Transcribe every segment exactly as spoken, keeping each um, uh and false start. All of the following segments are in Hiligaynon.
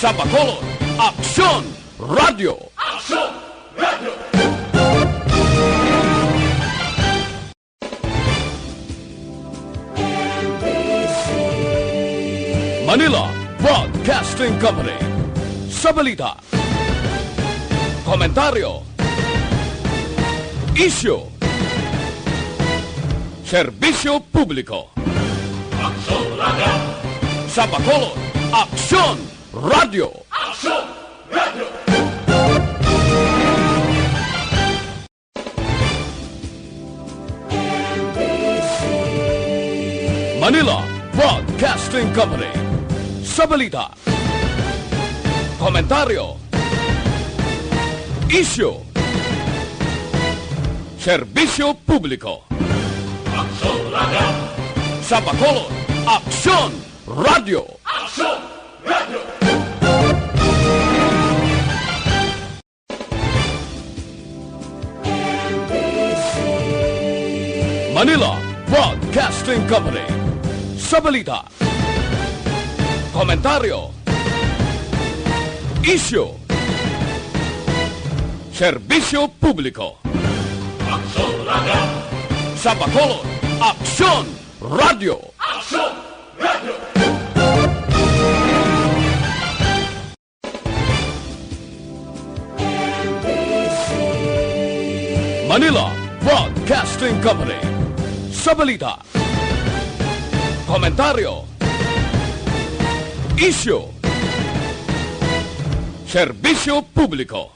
Sa Bacolod, Aksyon Radio. Aksyon Radio. Manila Broadcasting Company. Sa balita, komentaryo, isyu, serbisyo publiko. Aksyon Radio. Sa Bacolod, Aksyon Radio. Aksyon Radio. Manila Broadcasting Company. Sa balita, komentaryo, isyu, serbisyo publiko. Aksyon Radio. Sa Bacolod, Aksyon Radio. Aksyon Radio. Manila Broadcasting Company. Sa balita, komentaryo, isyu, serbisyo publiko. Aksyon Radio. Sa Bacolod, Aksyon Radio. Aksyon Radio. Manila Broadcasting Company. Sa balita, komentaryo, isyu, serbisyo publiko.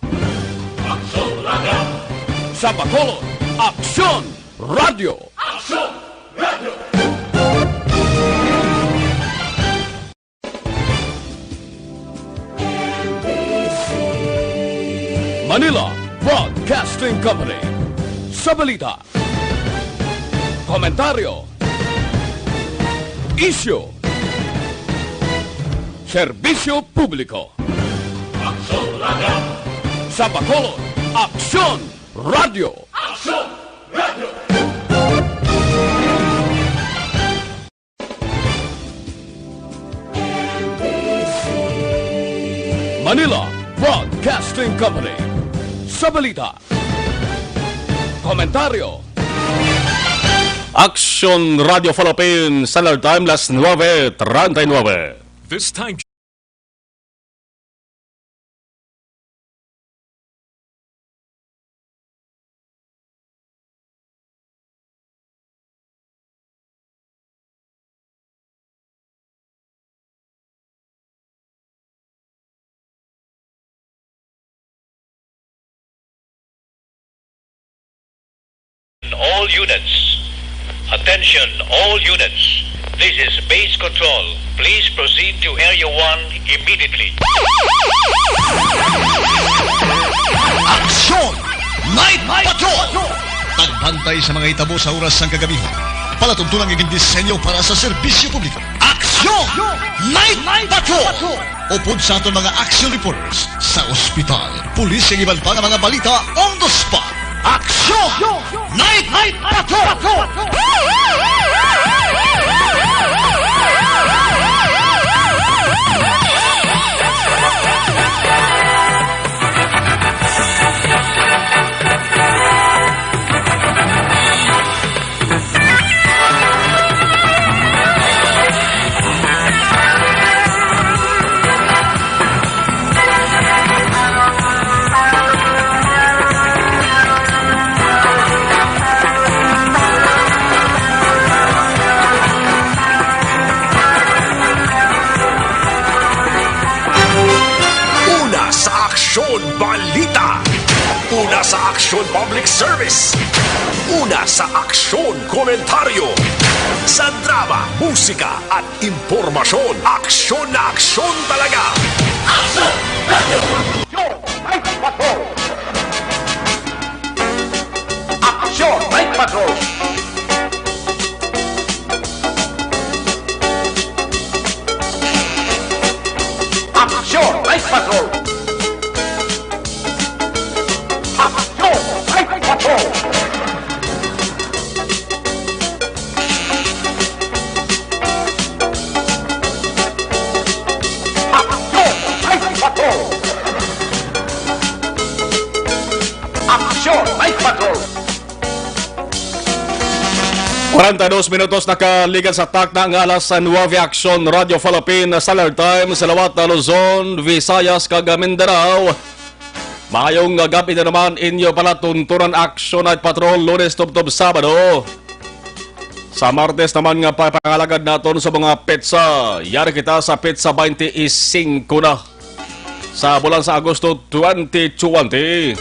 Aksyon Radio. Sa Bacolod, Aksyon Radio. Aksyon Radio. Manila Broadcasting Company. Sa balita, komentaryo, isyu, serbisyo publiko. Aksyon Radio. Sa Bacolod, Aksyon Radio. Aksyon Radio. Manila Broadcasting Company. Sa balita, komentaryo, Aksyon Radio Philippines, Standard Time, las nuebe treinta y nueve. This time. All units. Attention, all units. This is Base Control. Please proceed to Area one immediately. Aksyon! Night Patrol! Pagbantay sa mga hitabo sa oras sang kagamihan. Palatuntunan nga gindisenyo para sa serbisyo publiko. Aksyon! Night Patrol! Upod sa aton mga action reporters sa ospital, pulis, kag iban pa nga mga balita on the spot. Aksyon! Night Patrol! Una sa Aksyon Balita. Una sa Aksyon Public Service. Una sa Aksyon Komentaryo. Sa drama, musika, at impormasyon, aksyon na aksyon talaga. Aksyon! Night Patrol! Aksyon! Night Patrol! Aksyon! Night Patrol! Aksyon! Night Patrol! Aksyon! Night Dos minutos nakaligad sa takna nga alas nuwebe. Aksyon Radyo Philippine sa Alertime sa liwat na Luzon, Visayas, kag Mindanao. Maayong gab-i na naman inyo palatuntunan, Action Night Patrol, Lunes tubtob Sabado. Sa Martes naman nga papangalagad naton sa mga petsa, yari kita sa petsa twenty-five na sa bulan sa Agosto twenty twenty.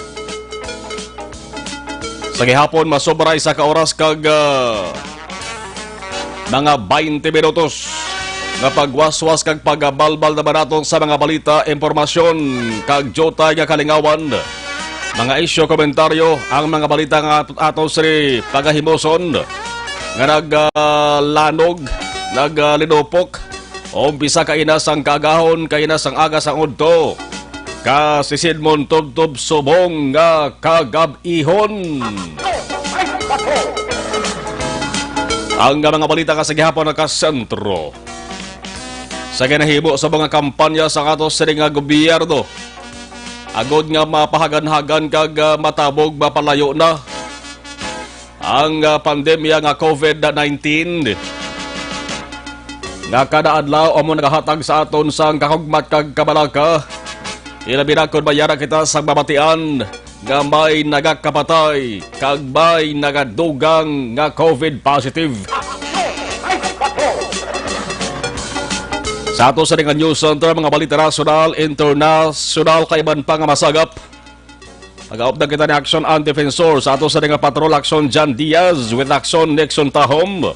Sa gihapon, masobra isa ka oras kag, ah, mga twenty minutos nga pagwaswas kag pagabalbal naman naton sa mga balita, impormasyon, kag diutay nga kalingawan. Mga isyu, komentaryo, ang mga balita nga at-, ato sini pagahimuson nga nag, ah, lanog, nag, ah, linupok, umpisa kaina sang kaagahon, kaina sang aga sang udto. Kasisidmon tubtob subong nga kagab-ihon. Ang mga balita nga sa gihapon nakasentro sa ginahimo sa mga kampanya sa ato sini nga gobyerno, agod nga mapahagan-hagan kag, ah, matabog mapalayo na ang, ah, pandemya nga COVID nineteen, nga kada adlaw amo nagahatag sa aton sang kahugmat kag kabalaka, ilabi na kon may ara kita sa mabatian nga may nagakapatay kag may nagadugang nga COVID positive. Sa ato sini nga news center, mga balita nasyonal, internasyonal, kag iban pa nga masagap. Nagaupdan kita ni Action ang Defensor sa ato sini nga Patrol, Action John Diaz with Action Nixon Tahom.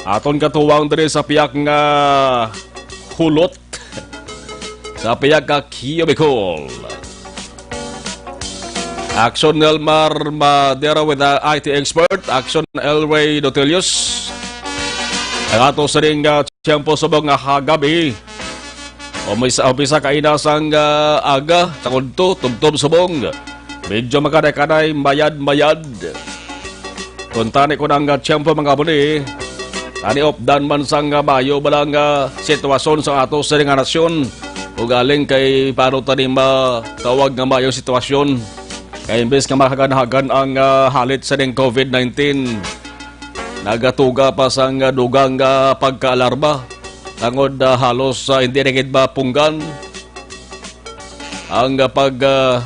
Aton katuwang diri sa piyak nga hulot, sa piyak nga cubicle. Action Nelmar Madera with the I T expert, Action Elway Dotelius. Ang ato sining, ah, tiyempo subong nga hagabi. Umpisa, umpisa kaina sang, ah, aga, sa udto, tubtob subong. Medyo makaday-kaday, mayad-mayad. Kung tani ko nang, ah, tiyempo, mga abuli, tani updan man sang, ah, maayo ba lang, ah, sitwasyon sa ato sa nga nasyon. Ugaling kay paano tani matawag nga maayo sitwasyon? Kay imbes nga mahagan-hagan ang, ah, halit sa ning COVID nineteen, nagatuga pa sang, ah, dugang nga pagkaalarma. Tangod, ah, halos, ah, hindi na gid mapunggan ang, ah, pag, ah,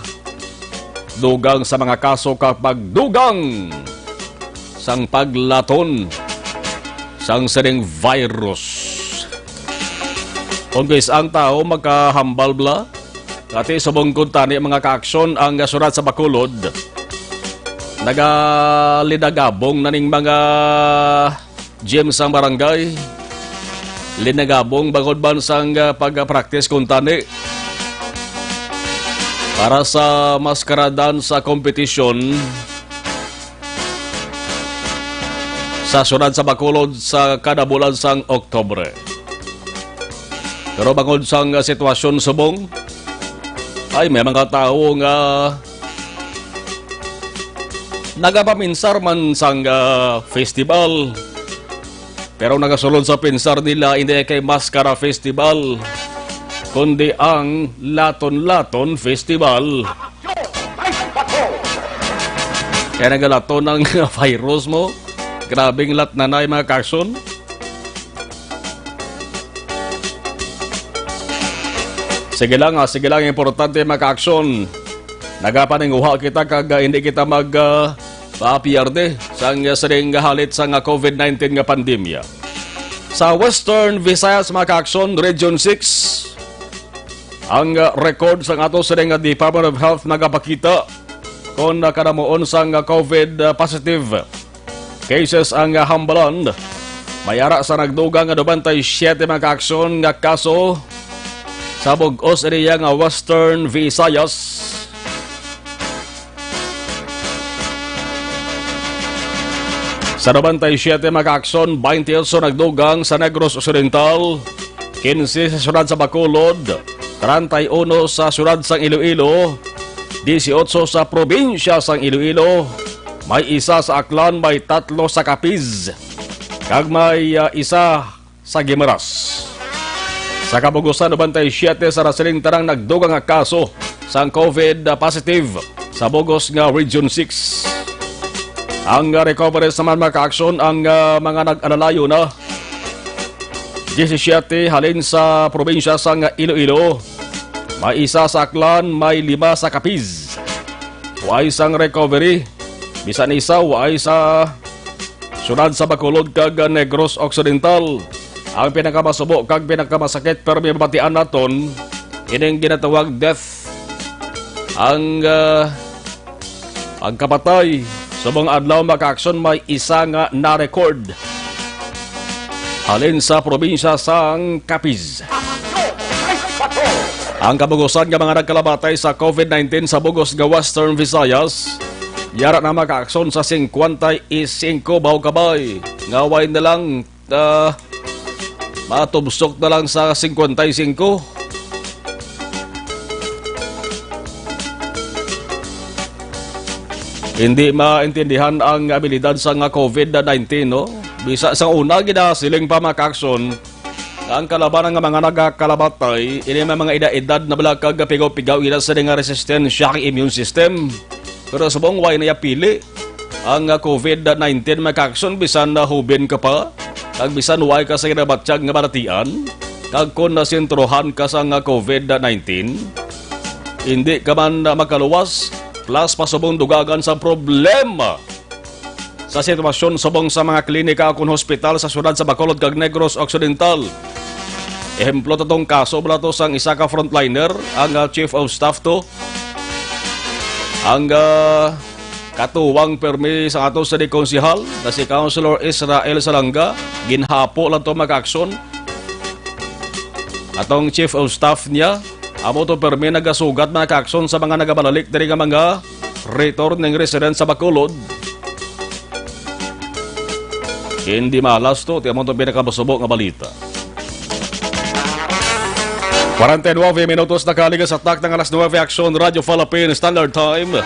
dugang sa mga kaso kag pagdugang sang paglaton sang sining virus. Kung guys, ang tao magkahambal bala, dati subong kuntani, mga kaaksyon, ang, ah, syudad sa Bacolod, nagalinagabong na ning mga gym sang barangay. Linagabong bangod man sang, ah, pag-practice kuntani para sa maskara dance sa kompetisyon sa syudad sa Bacolod sa kada bulan sang Oktubre. Pero bangod sang, ah, sitwasyon subong, ay may mga tawo nga nagapaminsar man sang, ah, festival. Pero nagasulod sa pinsar nila, hindi kay Maskara Festival, kundi ang Laton-Laton Festival. Kaya nagalaton ang virus mo. Grabing latnanay, mga kaaksyon. Sige lang, ah, sige lang, importante, mga kaaksyon. Nagapaninguha kita kag, ah, hindi kita mag, ah, papierde sang, ah, sining halit sang, ah, COVID nineteen nga pandemya. Sa Western Visayas, mga kaaksyon, Region six, ang, ah, record sang ato sining, ah, Department of Health nagapakita kon, ah, kadamuon sang, ah, COVID, ah, positive cases ang, ah, hambalan. May ara sa nagdugang nga nobenta y siyete, mga kaaksyon, nga kaso sa bug-os area nga Western Visayas. Sa nobenta y siyete, mga kaaksyon, baynte otso nagdugang sa Negros Occidental, kinse sa siyudad sa Bacolod, treinta y uno sa siyudad sang Iloilo, dieciocho sa probinsya sang Iloilo, may isa sa Aklan, may tatlo sa Capiz, kag may, ah, isa sa Guimaras. Sa kabug-usan, nobenta y siyete sa nasiling tanang nagdugang nga kaso sang COVID positive sa bug-os nga Region six. Ang, ah, recoveries naman, mga ka-aksyon, ang, ah, mga nag-alalayo na. Diyesisiete halin sa probinsya sang Iloilo. May isa sa Aklan, may lima sa Capiz. Way sang recovery. Bisan isa, way sa siyudad sa Bacolod kag Negros Occidental. Ang pinakamasubo kag pinakamasakit, pero may mabatian naton, ining ginatawag death. Ang, ah, pagkapatay subong adlaw, mga ka-aksyon, may isa nga na-record halin sa probinsya sang Capiz. Ang kabugusan nga mga nagkalabatay sa covid nineteen sa bugos nga Western Visayas, yara na, mga ka-aksyon, sa singkwenta y singko, baw kabay, nga way na lang, ah, matubsok na lang sa singkwenta y singko. Hindi maintindihan ang abilidad sa nga covid nineteen, no? Bisa sa una, ginasiling pa, mga ka-aksyon, nga ang kalabanan nga mga nagakalabatay, ini may mga edad-edad na bala kag pigaw-pigaw ila sa nga resistensya kay immune system. Pero subong way na yapili ang, ah, covid nineteen, mga ka-aksyon, bisan na hubin ka pa, kag bisan way ka sa ginabatyag nga balatian, kag kon nasentrohan ka sa nga covid nineteen, hindi ka man, ah, makaluwas, plus pa subong dugangan sa problema sa sitwasyon subong sa mga klinika kon hospital sa siyudad sa Bacolod kag Negros Occidental. Ehemplo, tatong kaso bala to sang isa ka frontliner, ang, ah, chief of staff to, ang, ah, katuwang permi sa ato sa di konsehal na si Councilor Israel Salanga, ginhapo lang to, mga ka-aksyon. Atong chief of staff niya, amo to permi nagasugat, mga ka-aksyon, sa mga nagabalalik diri nga mga returning resident sa Bacolod. Hindi malas to, ti amo to pinakabasubo nga balita. Kwarenta y nuebe minutos na kaligas sa takna nga alas nuebe, Aksyon Radyo Philippine Standard Time.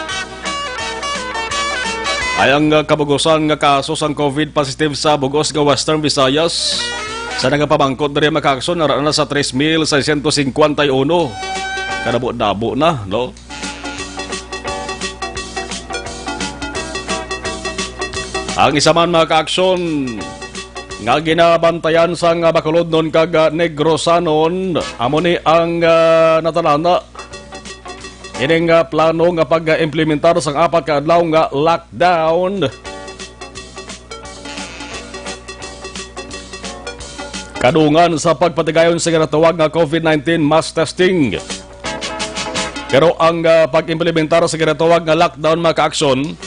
Ay ang, uh, kabugusan nga kaso sang covid positive sa bugos nga Western Visayas. Sa nagapamangkot diri, mga ka-aksyon, ara na sa tres mil seiscientos cincuenta y uno. Kadabo-dabo na, no? Ang isa man, mga ka-aksyon, nga ginabantayan sang Bacolodnon kag, ah, Negrosanon, amo ni ang, ah, natalana ining, ah, plano nga pag-implementar sang apat ka adlaw nga lockdown. Kadungan sa pagpatigayon sa ginatawag nga covid nineteen mass testing. Pero ang, ah, pag-implementar sa ginatawag nga lockdown, mga ka-aksyon,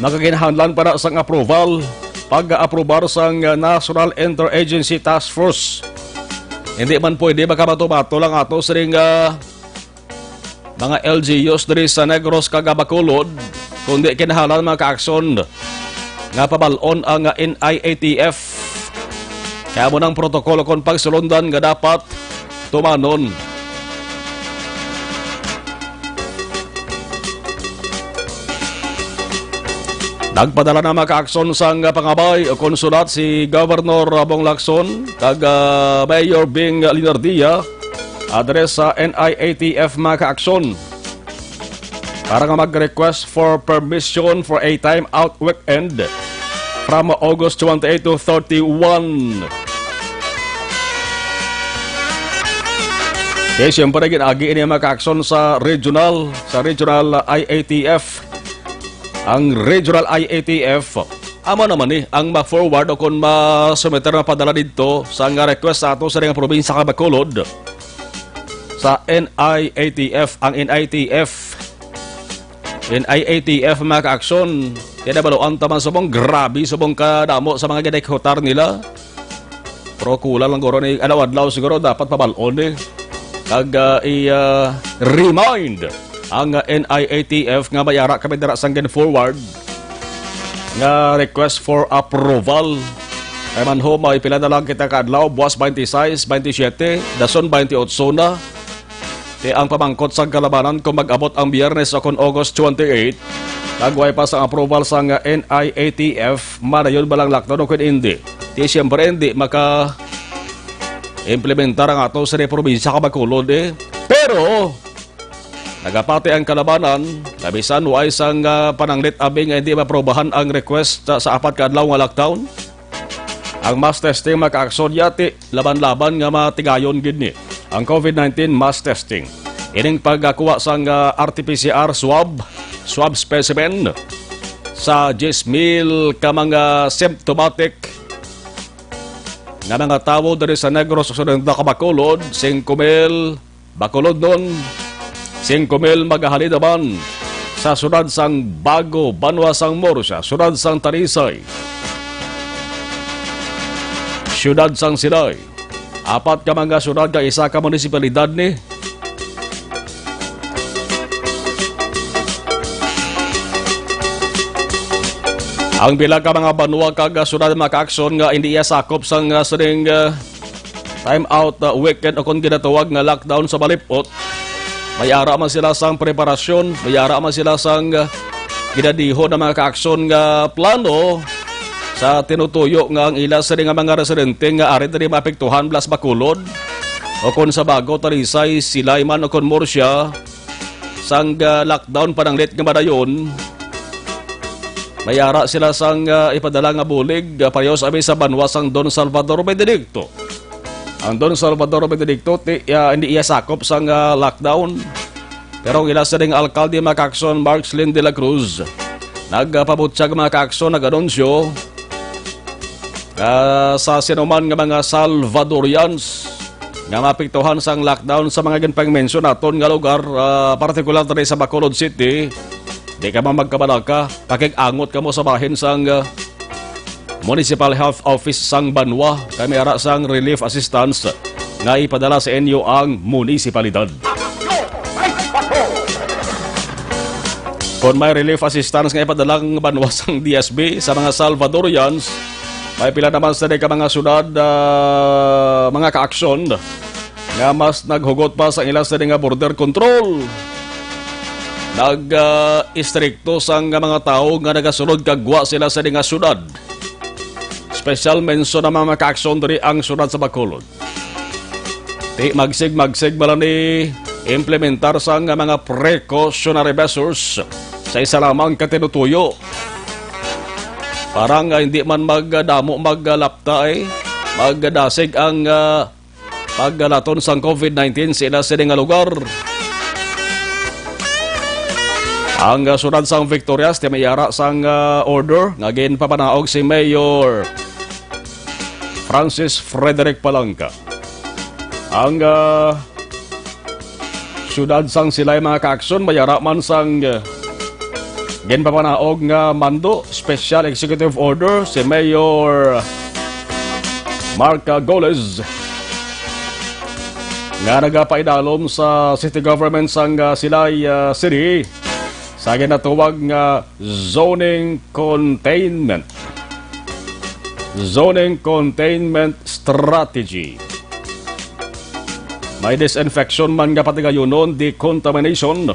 nagakinahanglan pa na sang approval, pag-aprobar sang, ah, National Interagency Task Force. Hindi man pwede makabato-bato lang ato sining, ah, mga L G Us diri sa Negros kag Bacolod, kundi kinahanglan, mga ka-aksyon, nga pabal-on ang N I A T F. Kaya mo nang protokolo kon pagsulundan nga dapat tumanon. Nagpadala na, mga ka-aksyon, sang pangabay o konsulat si Governor Bong Lacson kag, ah, Mayor Bing Linardia address sa N I A T F, mga ka-aksyon, para nga mag-request for permission for a time out weekend from August twenty-eight to thirty-one. Okay, siyempre, ginaagi ini, mga ka-aksyon, sa regional, sa regional I A T F. Ang regional I A T F, amo naman ni ang ma-forward o kung ma-submit na padala didto sa nga request sa ato sa nga probinsya kag Bacolod sa N I A T F. Ang N I T F, N I A T F, mga ka-aksyon, kaya nabaluan ta man subong grabe, subong kadamo sa mga ginaihutar nila. Pero kulang lang guro ni, ano, adlaw siguro dapat pabal-on ni. Kag, ah, i, ah, remind ang, ah, N I A T F nga may ara kami dira sang gin-forward nga request for approval. Kay man ho, may pila na lang kita ka adlaw, buwas twenty-six, twenty-seven, dason twenty-eight na. Ti ang pamangkot sang kalabanan kung mag-abot ang Biyernes o kon August twenty-eight, kag way pa sang approval sang N I A T F, madayon ba lang lockdown o kon indi? Ti siyempre, hindi maka-implementar ang ato sa probinsya kag Bacolod, eh. Pero, Nagapati ang kalabanan nga bisan waay sang, ah, pananglit abi nga hindi maprobahan ang request sa, sa apat ka adlaw nga lockdown. Ang mass testing makaaksyon yati laban-laban nga matigayon gid ni ang COVID nineteen mass testing. Ining pagkakuha sang, ah, R T P C R swab, swab specimen sa diyes mil ka mga symptomatic nga mga tawo diri sa Negros Occidental kag Bacolod, singko mil Bacolodnon, singko mil magahalin naman sa siyudad sang Bago, banwa sang Murcia, siyudad sang Talisay, siyudad sang Silay. Apat ka mga siyudad kag isa ka munisipalidad ni. Ang pila ka mga banwa kag, ah, siyudad makaaksyon nga hindi iya sakop sang, ah, sining, ah, time out, ah, weekend o kon ginatawag nga lockdown sa balipot. May ara man sila sang preparasyon, may ara man sila sang, ah, ginadihon ang mga kaaksyon nga plano sa tinutuyo nga ang ila sini nga mga residente nga ari diri maapektuhan, plus Bacolod o kon sa Bago, Talisay, Silay man o kon Murcia, sang, ah, lockdown pananglit nga madayon. May ara sila sang, ah, ipadala nga bulig, ah, pareho sa abi sa banwa sang Don Salvador Benedicto. Ang Don Salvador Benedicto, ti, ah, hindi iya sakop sang, ah, lockdown. Pero ang ila sining alkalde, mga kaaksyon, Mark Slim de la Cruz, nagpabutyag, mga kaaksyon, nag-anunsyo, ah, sa sinuman nga mga Salvadorians nga maapektuhan sang lockdown sa mga ginpangmensyon naton nga lugar, ah, partikular diri sa Bacolod City, di kamo magkabalaka, pakig-angot kamo sa bahin sang, ah, Municipal Health Office sang banwa, kay may ara sang relief assistance nga ipadala sa inyo ang munisipalidad. Kon may relief assistance nga ipadala ang banwa sang D S B sa mga Salvadorians, may pila naman sa ka mga syudad, ah, mga kaaksyon nga mas naghugot pa sa ila sini nga border control. Nag, ah, istrikto sang mga tawo nga nagasulod kag gwa sila sa nga syudad. Special mention naman, mga kaaksyon, diri ang syudad sa Bacolod. Ti, magsig-magsig bala ni implementar sang mga precautionary measures sa isa lamang ka tinutuyo. Para nga hindi man magdamo, maglapta, eh, magdasig ang, ah, paglaton sang COVID nineteen sa ila sini nga lugar. Ang, ah, syudad sang Victorias, ti may ara sang, ah, order nga ginpapanaog si Mayor Francis Frederick Palanca. Ang, ah, syudad sang Silay, mga kaaksyon, may ara man sang, ah, ginpapanaog nga mando, special executive order, si Mayor Mark Goles, nga nagapaidalom sa city government sang, ah, Silay, ah, City sa ginatawag nga zoning containment. Zoning containment strategy. May disinfection man nga patigayunon, decontamination,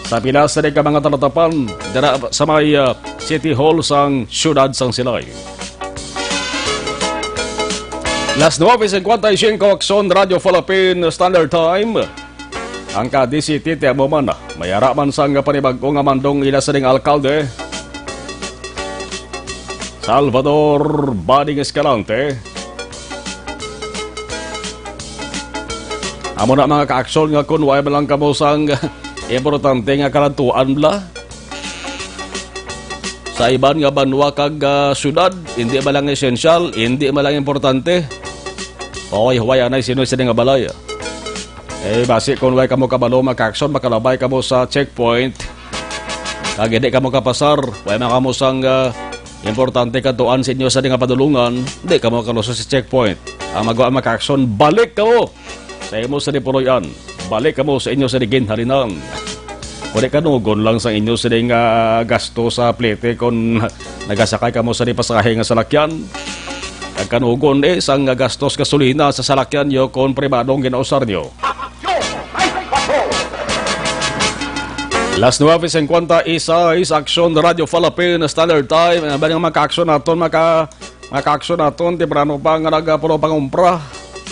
sa pila sa ka mga talatapan dira sa may, ah, City Hall sang siyudad sang Silay. Las nuebe cincuenta y cinco, Aksyon Radio Philippine Standard Time. Ang Cadiz City, ti amo man, may ara man sang panibag-o nga mandong ila sining alkalde, Salvador Bading Escalante. Amo na, mga kaaksyon, nga kun wala man lang kamo sang importante nga kaladtuan bala sa iban nga banwa kag, ah, syudad, hindi man lang esensyal, hindi man lang importante, pahuway-huway anay sa inyo sini nga balay. Eh, basi kung way kamo kabalo, mga kaaksyon, makalabay kamo sa checkpoint. Kag hindi kamo kapasar, way man kamo sang, ah, importante kadtuan sa inyo sini nga padulungan, di kamo kalusot sa checkpoint. Ang magawa, mga kaaksyon, balik kamo sa imo sini puloy-an. Balik kamo sa inyo sini ginhalinan. Kundi kanugon lang sa inyo sini nga gasto sa plete kung nagasakay kamo sini pasahe nga salakyan. Kag kanugon, eh, sang gastos gasolina sa salakyan nyo kung pribadong ginausar nyo. Las nuebe cincuenta y seis, Aksyon Radio Philippine Standard Time. Ano ba yung mga kaaksyon naton, mga, mga kaaksyon naton? Temprano pa nga nagapulo pangumpra.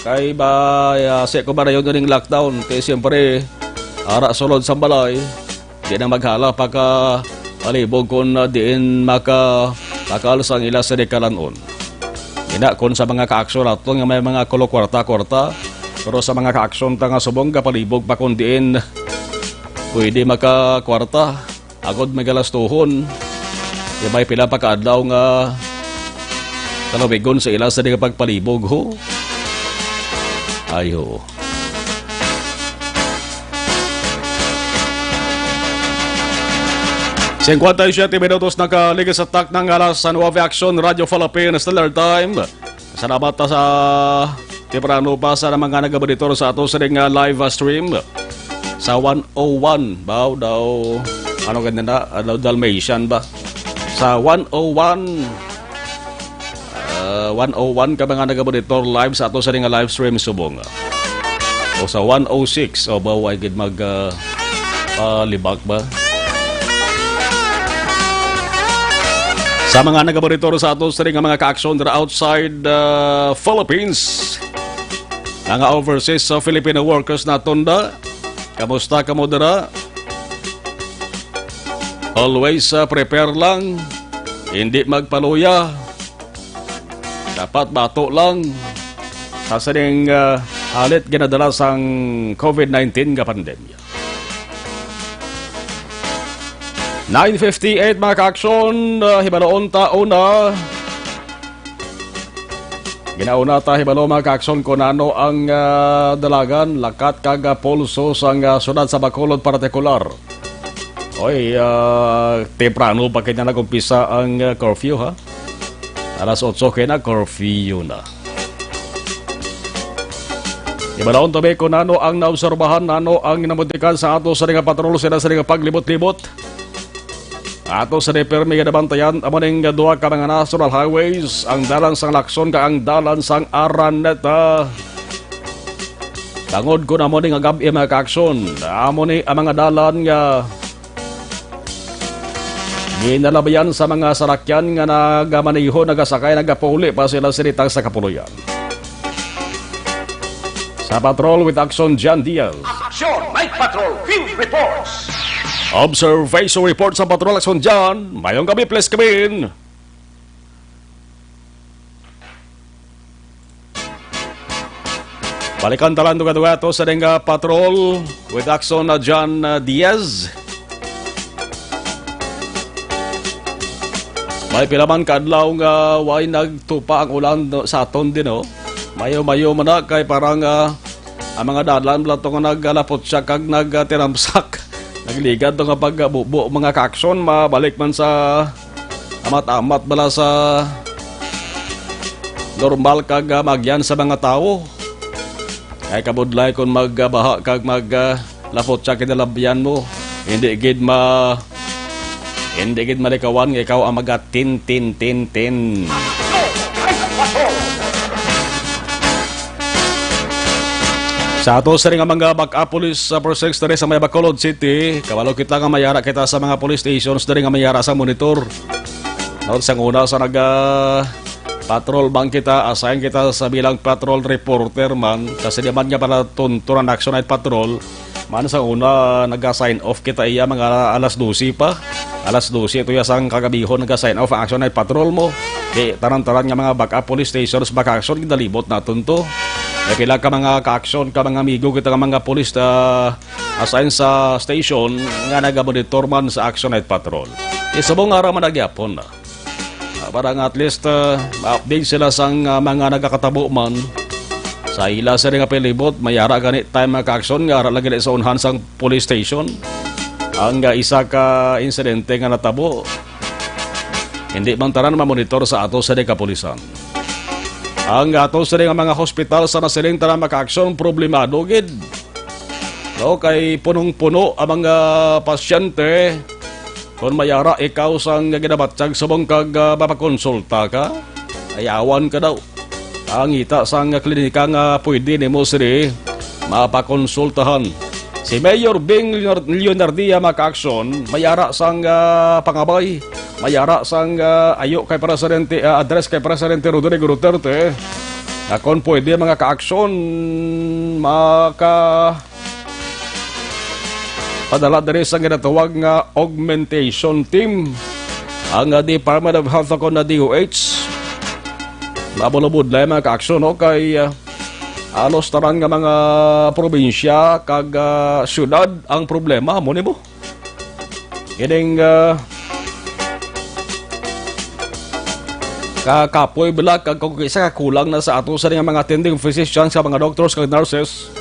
Kay ba, ah, si ko ba na yun yung lockdown? Kay siyempre, ara sulod sang balay, di na maghala pa ka palibog kon, ah, diin maka-, makaalsa ang ila sa dikalan-on. Ina, kon sa mga kaaksyon naton nga may mga kulo kwarta-kwarta, pero sa mga kaaksyon ta nga subong kapalibog pa kon diin pwede makakwarta, agod may galastuhon. Di may pila pa ka adlaw nga kalawigon sa ila sa di pagpalibog, ho? Ay, ho. Singkwenta y siyete minutos nakaligis sa takna nga alas nuebe, Aksyon Radyo Philippines Standard Time. Salamat ta sa temprano pa sa mga nagamonitor sa ato sa ning, ah, live, ah, stream sa one oh one. Baw daw, ano ganda na, ano, Dalmatian ba? Sa one oh one, ah, one oh one ka mga nagamonitor live sa ato sa ning, ah, live stream subong. O sa one oh six, o ba, way gid mag, ah, ah, libak ba? Sa mga nagamonitor sa ato sa nga mga kaaksyon dira outside, ah, Philippines, mga overseas sa Filipino workers naton da, kamusta kamo dira? Always, ah, prepare lang, hindi magpaluya. Dapat bato lang sa sining, ah, halit ginadala sang covid nineteen nga pandemya. Nine fifty-eight, mga kaaksyon, ah, hibaloon ta una. Ginauna ta hibalo, mga kaaksyon, kung ano ang, ah, dalagan, lakat kag, ah, pulso sang, ah, syudad sa Bacolod partikular. Oy, ah, temprano pa kanya nag-umpisa ang, ah, curfew, ha? Alas otso kay na, curfew na. Ibalahon tabi kung ano ang naobserbahan, ano ang namutikan sa ato sa nga patrol, sila sa nga paglibot-libot. Ato sa di permi nga nabantayan, amo ning duha ka mga national highways, ang dalan sang Lacson kag ang dalan sang Araneta. Tangod ko na mo ni nga gab-i, mga kaaksyon, amo ni ang mga dalan nga ginalabayan sa mga salakyan nga nagamaneho, nagasakay, nagapuli pa sila sinitang sa kapuloyan. Sa Patrol with Action, John Diaz. Action Night Patrol Field Reports. Observation report sa Patrol Action, John. Mayong gabi, please come in. Balikan talan duga-duga to sa ding, ah, patrol with Axon, ah, John, ah, Diaz. May pila man ka adlaw nga way nagtupa ang ulan, no, sa aton din, oh. Mayo-mayo man na kay parang, ah, ang mga dalan bala to nga nagalapotsya kag nagtinamsak. Nagligad to nga pagbubo, mga kaaksyon, mabalik man sa amat-amat bala sa normal kag, ah, maagyan sa mga tawo. Ay kabudlay kon magbaha kag mag, ah, lapot sa kinalabyan mo. Hindi gid ma-, hindi gid malikawan nga ikaw ang maga tin, tin, tin, tin. Sa ato sa nga mga backup police, ah, personnel diri sa may Bacolod City, kabalo kita nga mayara kita sa mga police stations diri nga mayara sa monitor. Naon sang una sa naga patrol bang kita, assign kita sa bilang patrol reporter man, kasi di man nga pala tunto ang Action Night Patrol, man sa una naga-sign off kita iya mga alas dose pa. Alas dose ito ya sang kagabihon naga-sign off ang Action Night Patrol mo. Di tanan-tanan nga mga backup police stations, baka action gidalibot naton to. May pila ka mga ka-action ka mga amigo kita nga mga police, ah, assign sa station nga nagamonitor man sa Action Night Patrol. Isubong ara man nagyapon na. Ah, para nga at least, ah, ma-update sila sang, ah, mga nagakatabo man. Sa ila sa nga palibot, may ara gani time nga ka-action nga ara lagi sa unhan sang police station. Ang, ah, isa ka insidente nga natabo, hindi man tanan mamonitor sa ato sa kapulisan. Ang ato sa nga mga hospital sa nasiling tanan maka-action, problemado gid. No, kay punong-puno ang mga pasyente. Kon mayara ikaw sang ginabatyag subong kag, ah, mapakonsulta ka, ayawan ka daw. Ang ita sang klinika nga pwede nimo sini mapakonsultahan. Si Mayor Bing Leonar-, Leonardia maka-action, mayara sang, ah, pangabay, mayara sang, ah, ayo kay Presidente, ah, address kay Presidente Rodrigo Duterte. Nga kon pwede, mga ka-action, maka- Padala diri sa ginatawag nga augmentation team ang, ah, Department of Health o kon na D O H. Mabulubod lang mga kaaksyon, no? Kay, ah, halos tanan nga mga probinsya kag, ah, syudad ang problema, mo nimo? Kining, ah, kakapoy bala kag kung isa ka kulang na sa ato sa mga attending physicians, sa mga doctors kag nurses.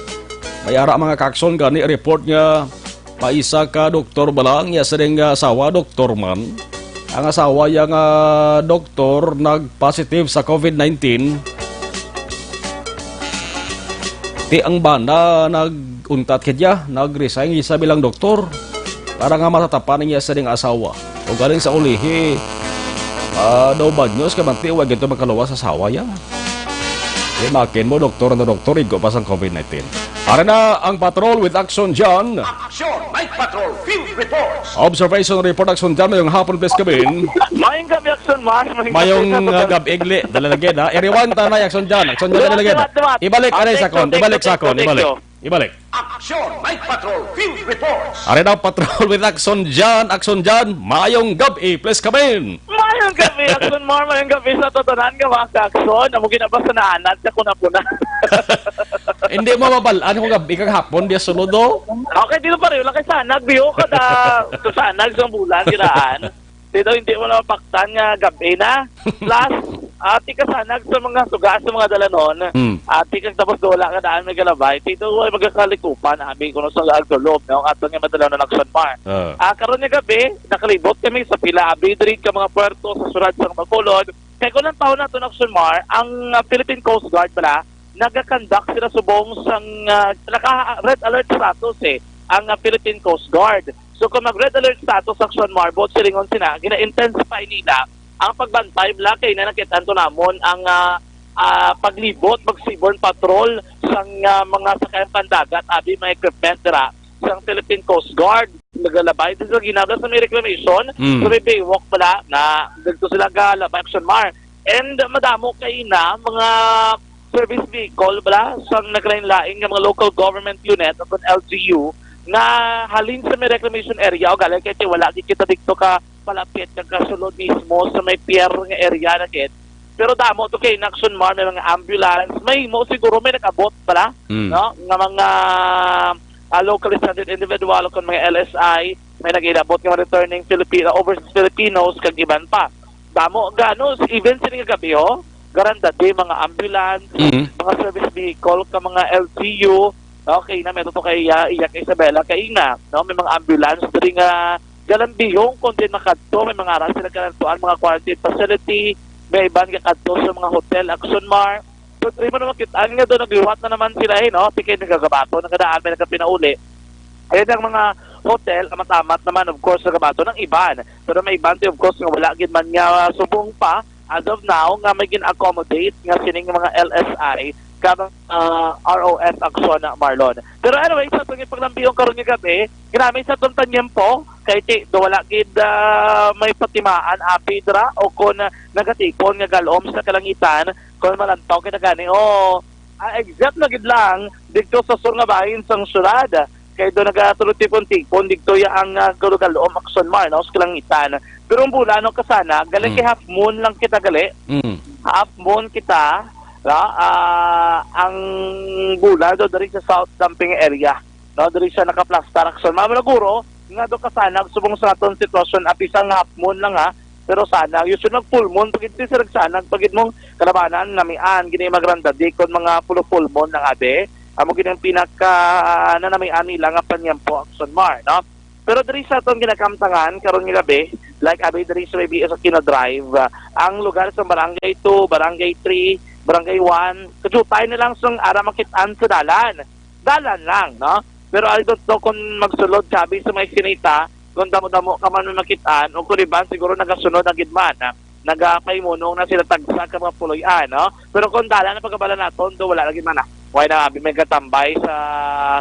May ara mga kaaksyon gani report nga may isa ka doktor bala ang iya sining, ah, asawa, doktor man. Ang asawa iya nga doktor nag-positive sa COVID nineteen. Ti ang bana nag-untat kay iya, nag-resign sa bilang doktor para nga matatapan niya sa ding asawa. O galing sa ulihi, ah, daw bad news kay manti wa gito makaluwas sa asawa ya. Di makin mo, doktor na doktor, igo pa sang COVID nineteen. Ara na ang Patrol with Action John. Action Night Patrol Field Reports. Observation Report, Action John. Mayong hapon, please, Kabin. Mayong gabi, Action Mar. Mayong gabi, Action John. Mayong, uh, gabi, Igli. Dali lagi na. I-rewind ta na, Action John. Action John, dali lagi na. Ibalik, aray, sakon. Ibalik, sakon. Ibalik. Ibalik. Action Night Patrol Field Reports. Ari daw, Patrol with Action John. Action John, mayong gabi, please, Kabin. Mayong gabi, Action Mar. Mayong gabi sa tanan nga mga ka-action. Amo ginabasa na anad sa kuna-kuna. Hindi mo mabal-an kung gabi kag hapon, di sulod, oh. Okay, dito pa rin. Wala kay sanag, biyo ka da. Sa sanag sa bulan, giraan. Dito, hindi mo na mapaktan nga gabi na. Plus, ati kasanag sa mga suga sa mga dalanon. Hmm. Ati kag tapos wala ka daan may galabay. Dito, ay magkakalikupan, abi, kuno sa agtulog, no? Ato nga madalanon, Action Mar. Ah. Ah, karon nga gabi, nakalibot kami sa pila, abi, diri ka mga puerto sa syudad sa Bacolod. Kay kung ang taon nato, Action Mar, ang, ah, Philippine Coast Guard pala, nagakandak sila subong sang, ah, naka-red alert status, eh, ang, ah, Philippine Coast Guard. So, kung mag-red alert status, Action Mar, buot silingon sina, gina-intensify nila ang pagbantay bala kay na nakit-an to namon ang, ah, ah, paglibot, mag-seaborne patrol sang, ah, mga sakayan pandagat, abi, mga equipment dira sang Philippine Coast Guard. Nagalabay din sa ginabla sa may reclamation, mm, sa may baywalk bala na dito sila galabay, Action Mar. And madamo kay na mga service vehicle bala sang naglain-lain nga mga local government unit o kon L G U nga halin sa may reclamation area o galing kay ti wala gid kita dito ka palapit nga kasulod mismo sa may pier nga area na gid. Pero damo to kay, Action Mar, may mga ambulance, may mo siguro may nag-abot bala, mm, no? Nga mga, ah, locally stranded individual o kon mga L S I, may nag-inabot nga mga returning Filipino, overseas Filipinos, kag iban pa. Damo, gano, even sini nga gabi, ho, garanda di, mga ambulance, mm, mga service vehicle, ka mga L G U, okay na, may tuto kay, ah, iya kay Isabela, kay ina, no? May mga ambulance diri nga galambihon, kung din makadto, may mga aras sila kalantuan, mga quarantine facility, may iban nga kadto sa mga hotel, Action Mar. So, diri mo na makit-an nga doon, nagliwat na naman sila, eh, no? Tikay nagagabato, nagadaan, may nagapinauli. Ayan ang mga hotel, amat-amat naman, of course, nagabato ng iban. Pero may iban, of course, nga wala gid man nga subong pa, as of now, nga may gin-accommodate nga sining mga L S I, kag, ah, R O F, Action, Marlon. Pero anyway, sa atong ipaglambihon karon nga gabi, ginamit sa atong tanyempo, kay ti, do wala gid, ah, may patimaan, abi dira, o kon, ah, nagatipon nga galom sa kalangitan, kon malantaw kita gani, o, ah, except na gid lang dito sa sur nga bahin sang syudad, kay do nagatulog tipon-tipon dito ya ang, ah, galugalom, Action Mar, no, sa kalangitan. Pero ang bulan, no, kasana, gali kay, mm, half moon lang kita gali. Mm. Half moon kita, no? Ah, ang bulan do diri sa South Dumping area, no? Diri siya nakaplastar, Action Mar. Mao na guro nga do kasanag subong sa aton sitwasyon, apisang half moon lang, ha. Pero sana, usually mag full moon, pag ito sila sanag, pag mong kalabanan, namian, gini magranda, di kon mga pulo full moon lang, abi. Amo gini ang pinaka, ah, nanamian nila nga panyempo, Action Mar, no? Pero diri sa atong ginakamtangan karon nga gabi, like, abi, diri sa may B S Aquino Drive, ah, ang lugar sa Barangay two, Barangay three, Barangay one, kajutay na lang sang ara makit-an sa dalan. Dalan lang, no? Pero I don't know kung magsulod, sabi sa may sinita, kung damo-damo ka man makit-an, o kung iban, siguro nagasunod na gid man, ah, nagapahimunong na sila tagsa ka mga puloy-an, no? Pero kung dalan ang pagkabala naton, do wala lagi man, ah. Wala na, abi, may gatambay sa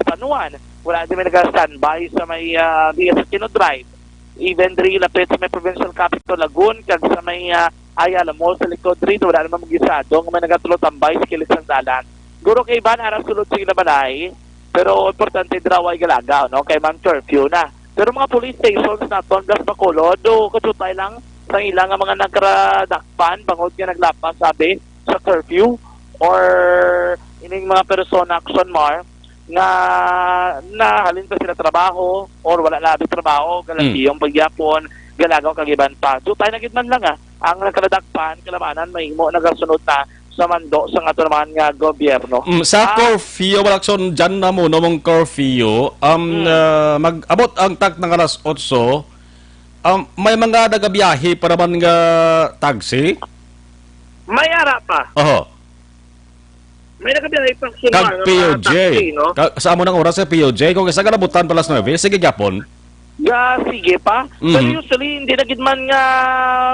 San Juan. Wala din may nag-standby sa may, ah, B S Aquino Drive. Even diri lapit sa may provincial capital, Lagun, kag sa may, ah, Ayala Mall sa likod diri, wala naman magisado nga may nagatulo tambay sa kilid sang dalan. Guro kay iban, ara sulod sa ila balay, Pero importante dira way galaga, no? Kay man curfew na. Pero mga police stations naton, Blas Bacolod, do kachutay lang sa ila nga mga nagradakpan bangod nga naglapas, sabi, sa curfew or ining mga persona, Action Mar, nga nahalin pa sila trabaho or wala na abi trabaho, galantiyong pagyapon, galagaw kag iban pa. Chutay na gid man lang, ah, ang nagradakpan, kalabanan, mahimo nagasunod na sa mando sa ato naman nga gobyerno. Mm, sa Ah. curfew, wala son dyan na mo, no, mong curfew, um, Mm. ah, mag-abot ang tak ng alas otso, um, may mga nagabiyahe pa naman nga taxi? May ara pa. Oho. May nagabiyahe pa, Action Mar, Kag nga mga P O J. taxi, no? Ka-, sa amo ng oras sa P O J, kung isa galabutan pa alas nuebe, sige gyapon. Ga, sige pa. Mhm. Pero usually, hindi na gid man nga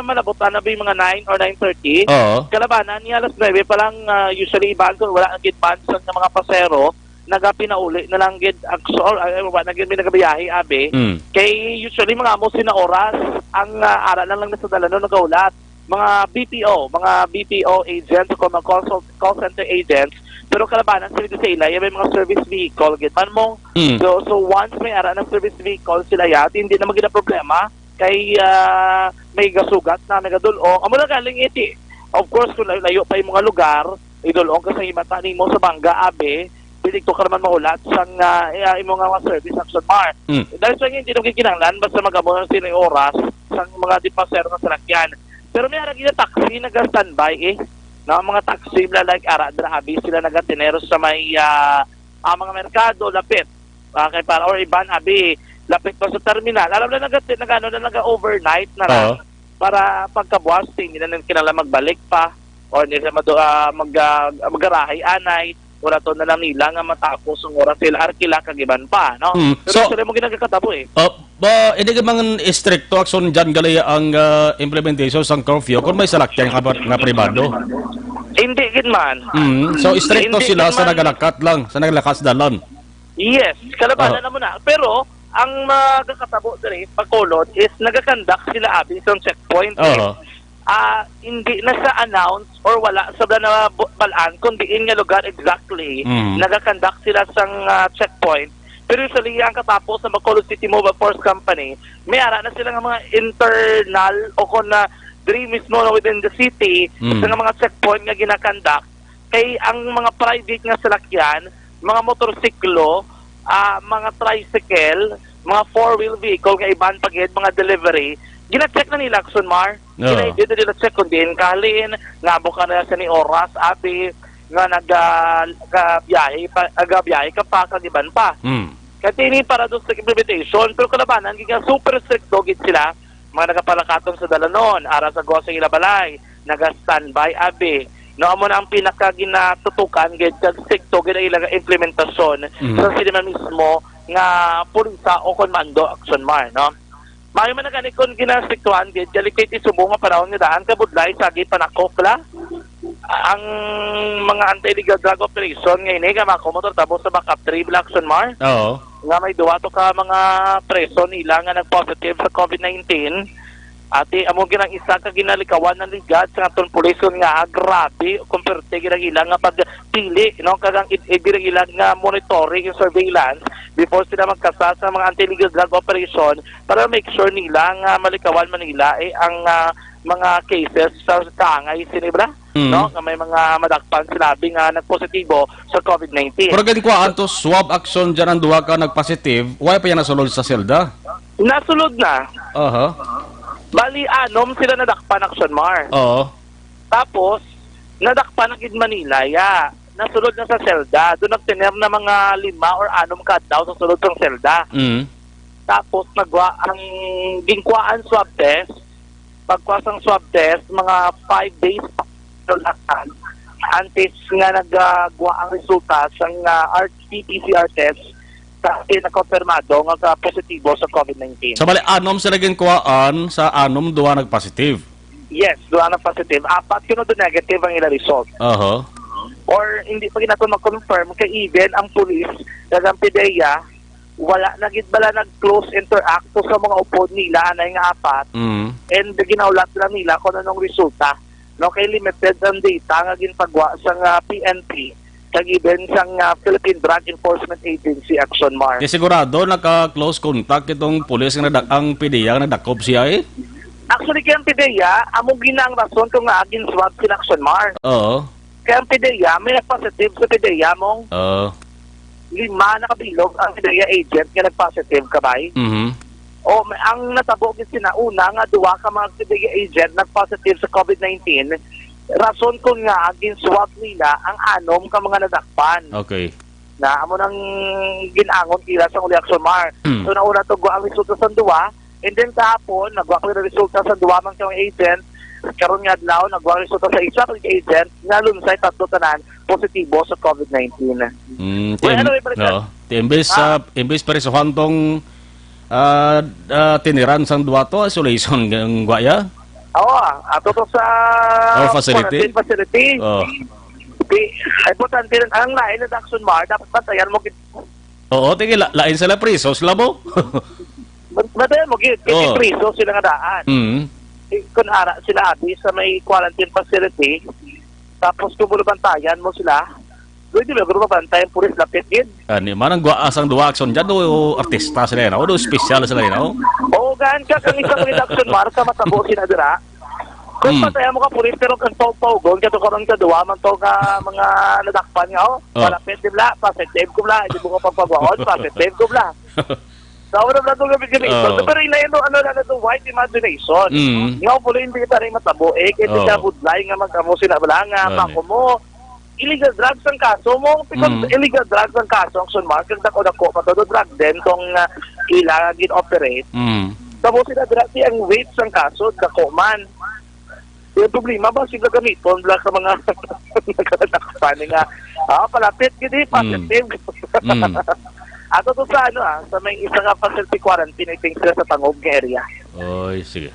malabutan na ba yung mga nine or nine thirty. Oo. Kalabanan niya, alas nuebe pa lang, ah, usually iban kung wala na gid man sa mga pasero, nagapinauli na lang gid, actual, ay, wala na gid may nagabiyahe, abi. Mm. Kay usually, mga amo sina oras, ang, ah, ara na lang na sa dalanon nagahulat. Mga B P O, mga B P O agents o mga call, call center agents, pero kalabanan sila sa ila, yung may mga service vehicle, gid man mo. Mm. So, so once may ara na service vehicle sila, ya, hindi na magina problema kay, ah, may gasugat na, may gadulong. Amo na galing iti. Of course, kung layo-layo pa yung mga lugar, idulong ka sa himata nimo sa Banga, abi, dili to ka naman mahulat sang, ah, ah, imo nga mga service, Action Mar. Mm. Dahil sa hindi nung gikinanglan, basta magamo lang sila yung oras sang mga dipasero nga salakyan. Pero may ara gina taxi, naga-standby, eh. Na ang mga taxi, na, like, ara, dra, abi, sila nagatinero sa may, ah, ah, mga merkado, lapit. Ah, kay para, or iban, abi, lapit pa sa terminal. Alam na, nag-, nag-, ano na, nag-overnight na lang. Oo. Para pagkabuas, hindi na nila kinahanglan magbalik pa. Or hindi na madu-, ah, mag-, ah, magarahay anay. Wala to na lang nila nga matapos ang oras sila arkila kag iban pa, no? Mm. Pero So, sila mo ginagakatabo, eh. Oh, ba, hindi ka man istrikto, Action, dyan gali ang, ah, implementation sang curfew kung may salakyan nga, nga pribado? Hindi gid man. Mm. So, istrikto Hindi sila gid sa man. nagalakat lang, sa nagalakas dalan. Yes, kalabanan Aha. na mo na. Pero, ang magakatabo diri, Bacolod, is nagakandak sila abi sa checkpoint, eh. Aha. Ah, hindi na sa announce or wala sa na bu-, balaan kung diin nga lugar exactly Mm. nagakandak sila sang, ah, checkpoint. Pero usually, ang katapos sa Bacolod City Mobile Force Company, may ara na sila nga mga internal o kung na diri mismo na within the city, Mm. sa nga mga checkpoint nga ginakandak, kay ang mga private nga salakyan, mga motorsiklo, ah, mga tricycle, mga four-wheel vehicle nga iban pa gid, mga delivery, gina-check na nila, Action Mar. Oo. Gina-edit na nila check kung diin kahalin, nga amo ka na sa ni oras, abi, nga naga-, gabiyahe pa, gabiyahe ka pa, kag iban pa. Mm. Kaya ini para doon sa implementation, pero kalabanan, gid nga super stricto gid sila, mga nagapalakaton sa dalanon, ara sa gawas sa ila balay, naga-standby, abi. No, amo na ang pinakaginatutukan gid kag strikto gid ang ilang implementasyon Mhm. sa sila mismo nga pulisa o kon mando, Action Mar, no? Maayo man na gani kon ginastriktuhan gid, delicate isubo nga panahon nga daan kabudlay sa gid panakop la. Ang mga anti-illegal drug operation nga ini nga makumotor tabo sa backup trip la, Action Mar. Oo. Nga may duwa to ka mga preso nila nga nag-positive sa covid nineteen. Ati, amo ginang isa ka ginalikawan ng ligad sa aton pulis nga, ah, grabe, kung perte ginang ilang nga pagpili, no? Kagang id-, id-, ginang ilang nga monitoring, yung surveillance before sila magkasa sa mga anti-illegal drug operation para make sure nila nga malikawan man nila, eh, ang, ah, mga cases sa kaangay sini, bra? Mm. No? Nga may mga madakpan sila, abi, nga nagpositibo sa covid nineteen. Pero ginkuhaan to swab, Action, dyan ang duha ka nagpositive, why pa yan nasulod sa selda? Nasulod na. Aha. Bali, anom sila nadakpan, Action Mar. Oo. Tapos, nadakpan ang id Manila, ya. Nasulod na sa selda. Doon nagtiner na mga lima or anom ka adlaw sa sulod sang selda. Mm. Tapos, nagwa ang ginkuhaan swab test. Pagkuha sang swab test, mga five days pa, antes nga nagwa ang resulta sang, ah, R T P C R test, sa na-konfirmado nga ka positibo sa covid nineteen. Sa bali, anom sila ginkuhaan, sa anom, duha nagpositive. Yes, duha na positive. Apat kuno do negative ang ila result. Aha. Or hindi pa gid nato ma-confirm kay even ang police, kag ang PDEA, wala na gid bala nag-close interact to sa mga upod nila, anay nga apat. Mm. And ginahulat lang nila kung anong resulta. No, kay limited ang data nga ginpagwa sa nga P N P. kag even sang, ah, Philippine Drug Enforcement Agency, Action Mar. Di sigurado naka-close contact itong pulis nga nadak-, ang P D E A nga nagdakop siya, eh? Actually, kay ang P D E A, amo gina ang rason kung nga gin-swab sila, Action Mar. Oo. Kay ang P D E A, may nag-positive sa P D E A mong Oo. lima nakabilog ang P D E A agent nga nag-positive, kabay. Mhm. O, may, ang natabo gid sina una nga duha ka mga P D E A agent nag-positive sa COVID nineteen, rason kon nga gin-swab nila ang anom ka mga nadakpan. Okay. Na amo nang gin-angon nila sa uli, Action Mar. Mm. So, nauna to ang resulta sa duha, and then kahapon, nagwa ko ang resulta sa duha man ka mga agent. Karon nga adlaw, nagwa ang resulta sa isa ka agent, nga lunsay tatlo tanan positibo sa COVID nineteen. Mm, Well, ti-, anyway, balikan. Oo. Ti-, imbes, Ah. ah, imbes prisuhan tong, ah, ah, tiniran sang duha to, isolation ang gwaya? Oo, ah, ato to sa Or facility? quarantine facility. Oh. Di, ay, importante rin. Ang lain na Action Mar, dapat bantayan mo gid. Oo, tingin, la-, lain sila priso, sila mo. Ban-, bantayan mo gid, kasi Oh. priso sila nga daan. Mm. Eh, kung ara sila abi sa may quarantine facility, tapos kung bantayan mo sila, pwede mo guro mabantayan pulis lapit gid. Ani, manang gwaas ang duha, Action Jan, o artista sila, no? O espesyal sila, no? Oo, gaan ka, kang isa pa gid, Action Mar, ka matabo sila dira. Kung Hmm. patay mo ka pulis, pero kang pawpaw, gon ka to karon ka duha man to ka mga nadakpan nga, oh. Oh. Malapit, di bla, positive ko bla, hindi mo ko pagpagwaon, positive ko bla. Sa una bla to gabi gani, Oh. pero inayon to, ano lang na to, white imagination. Mm. Nga, pulo, hindi kita rin matabo, eh, kaya Oh. siya budlay nga magkamo sila bla nga, Ano? bako mo, illegal drugs ang kaso mo, because Mm. illegal drugs ang kaso, Action Mar, kag dako-dako pa to, drug den, tong, ah, ila nga gin-operate. Mm. Tapos sila, dra-, ang weight sang kaso, dako man. Yung problema ba, sila gamiton, bla, sa mga nagkakadakpan nga, ah, palapit, gid, eh, Mm. positive. Mm. Ato to sa, ano, ah, sa may isa nga facility quarantine, I think, sila sa Tangub nga area. Oy, sige.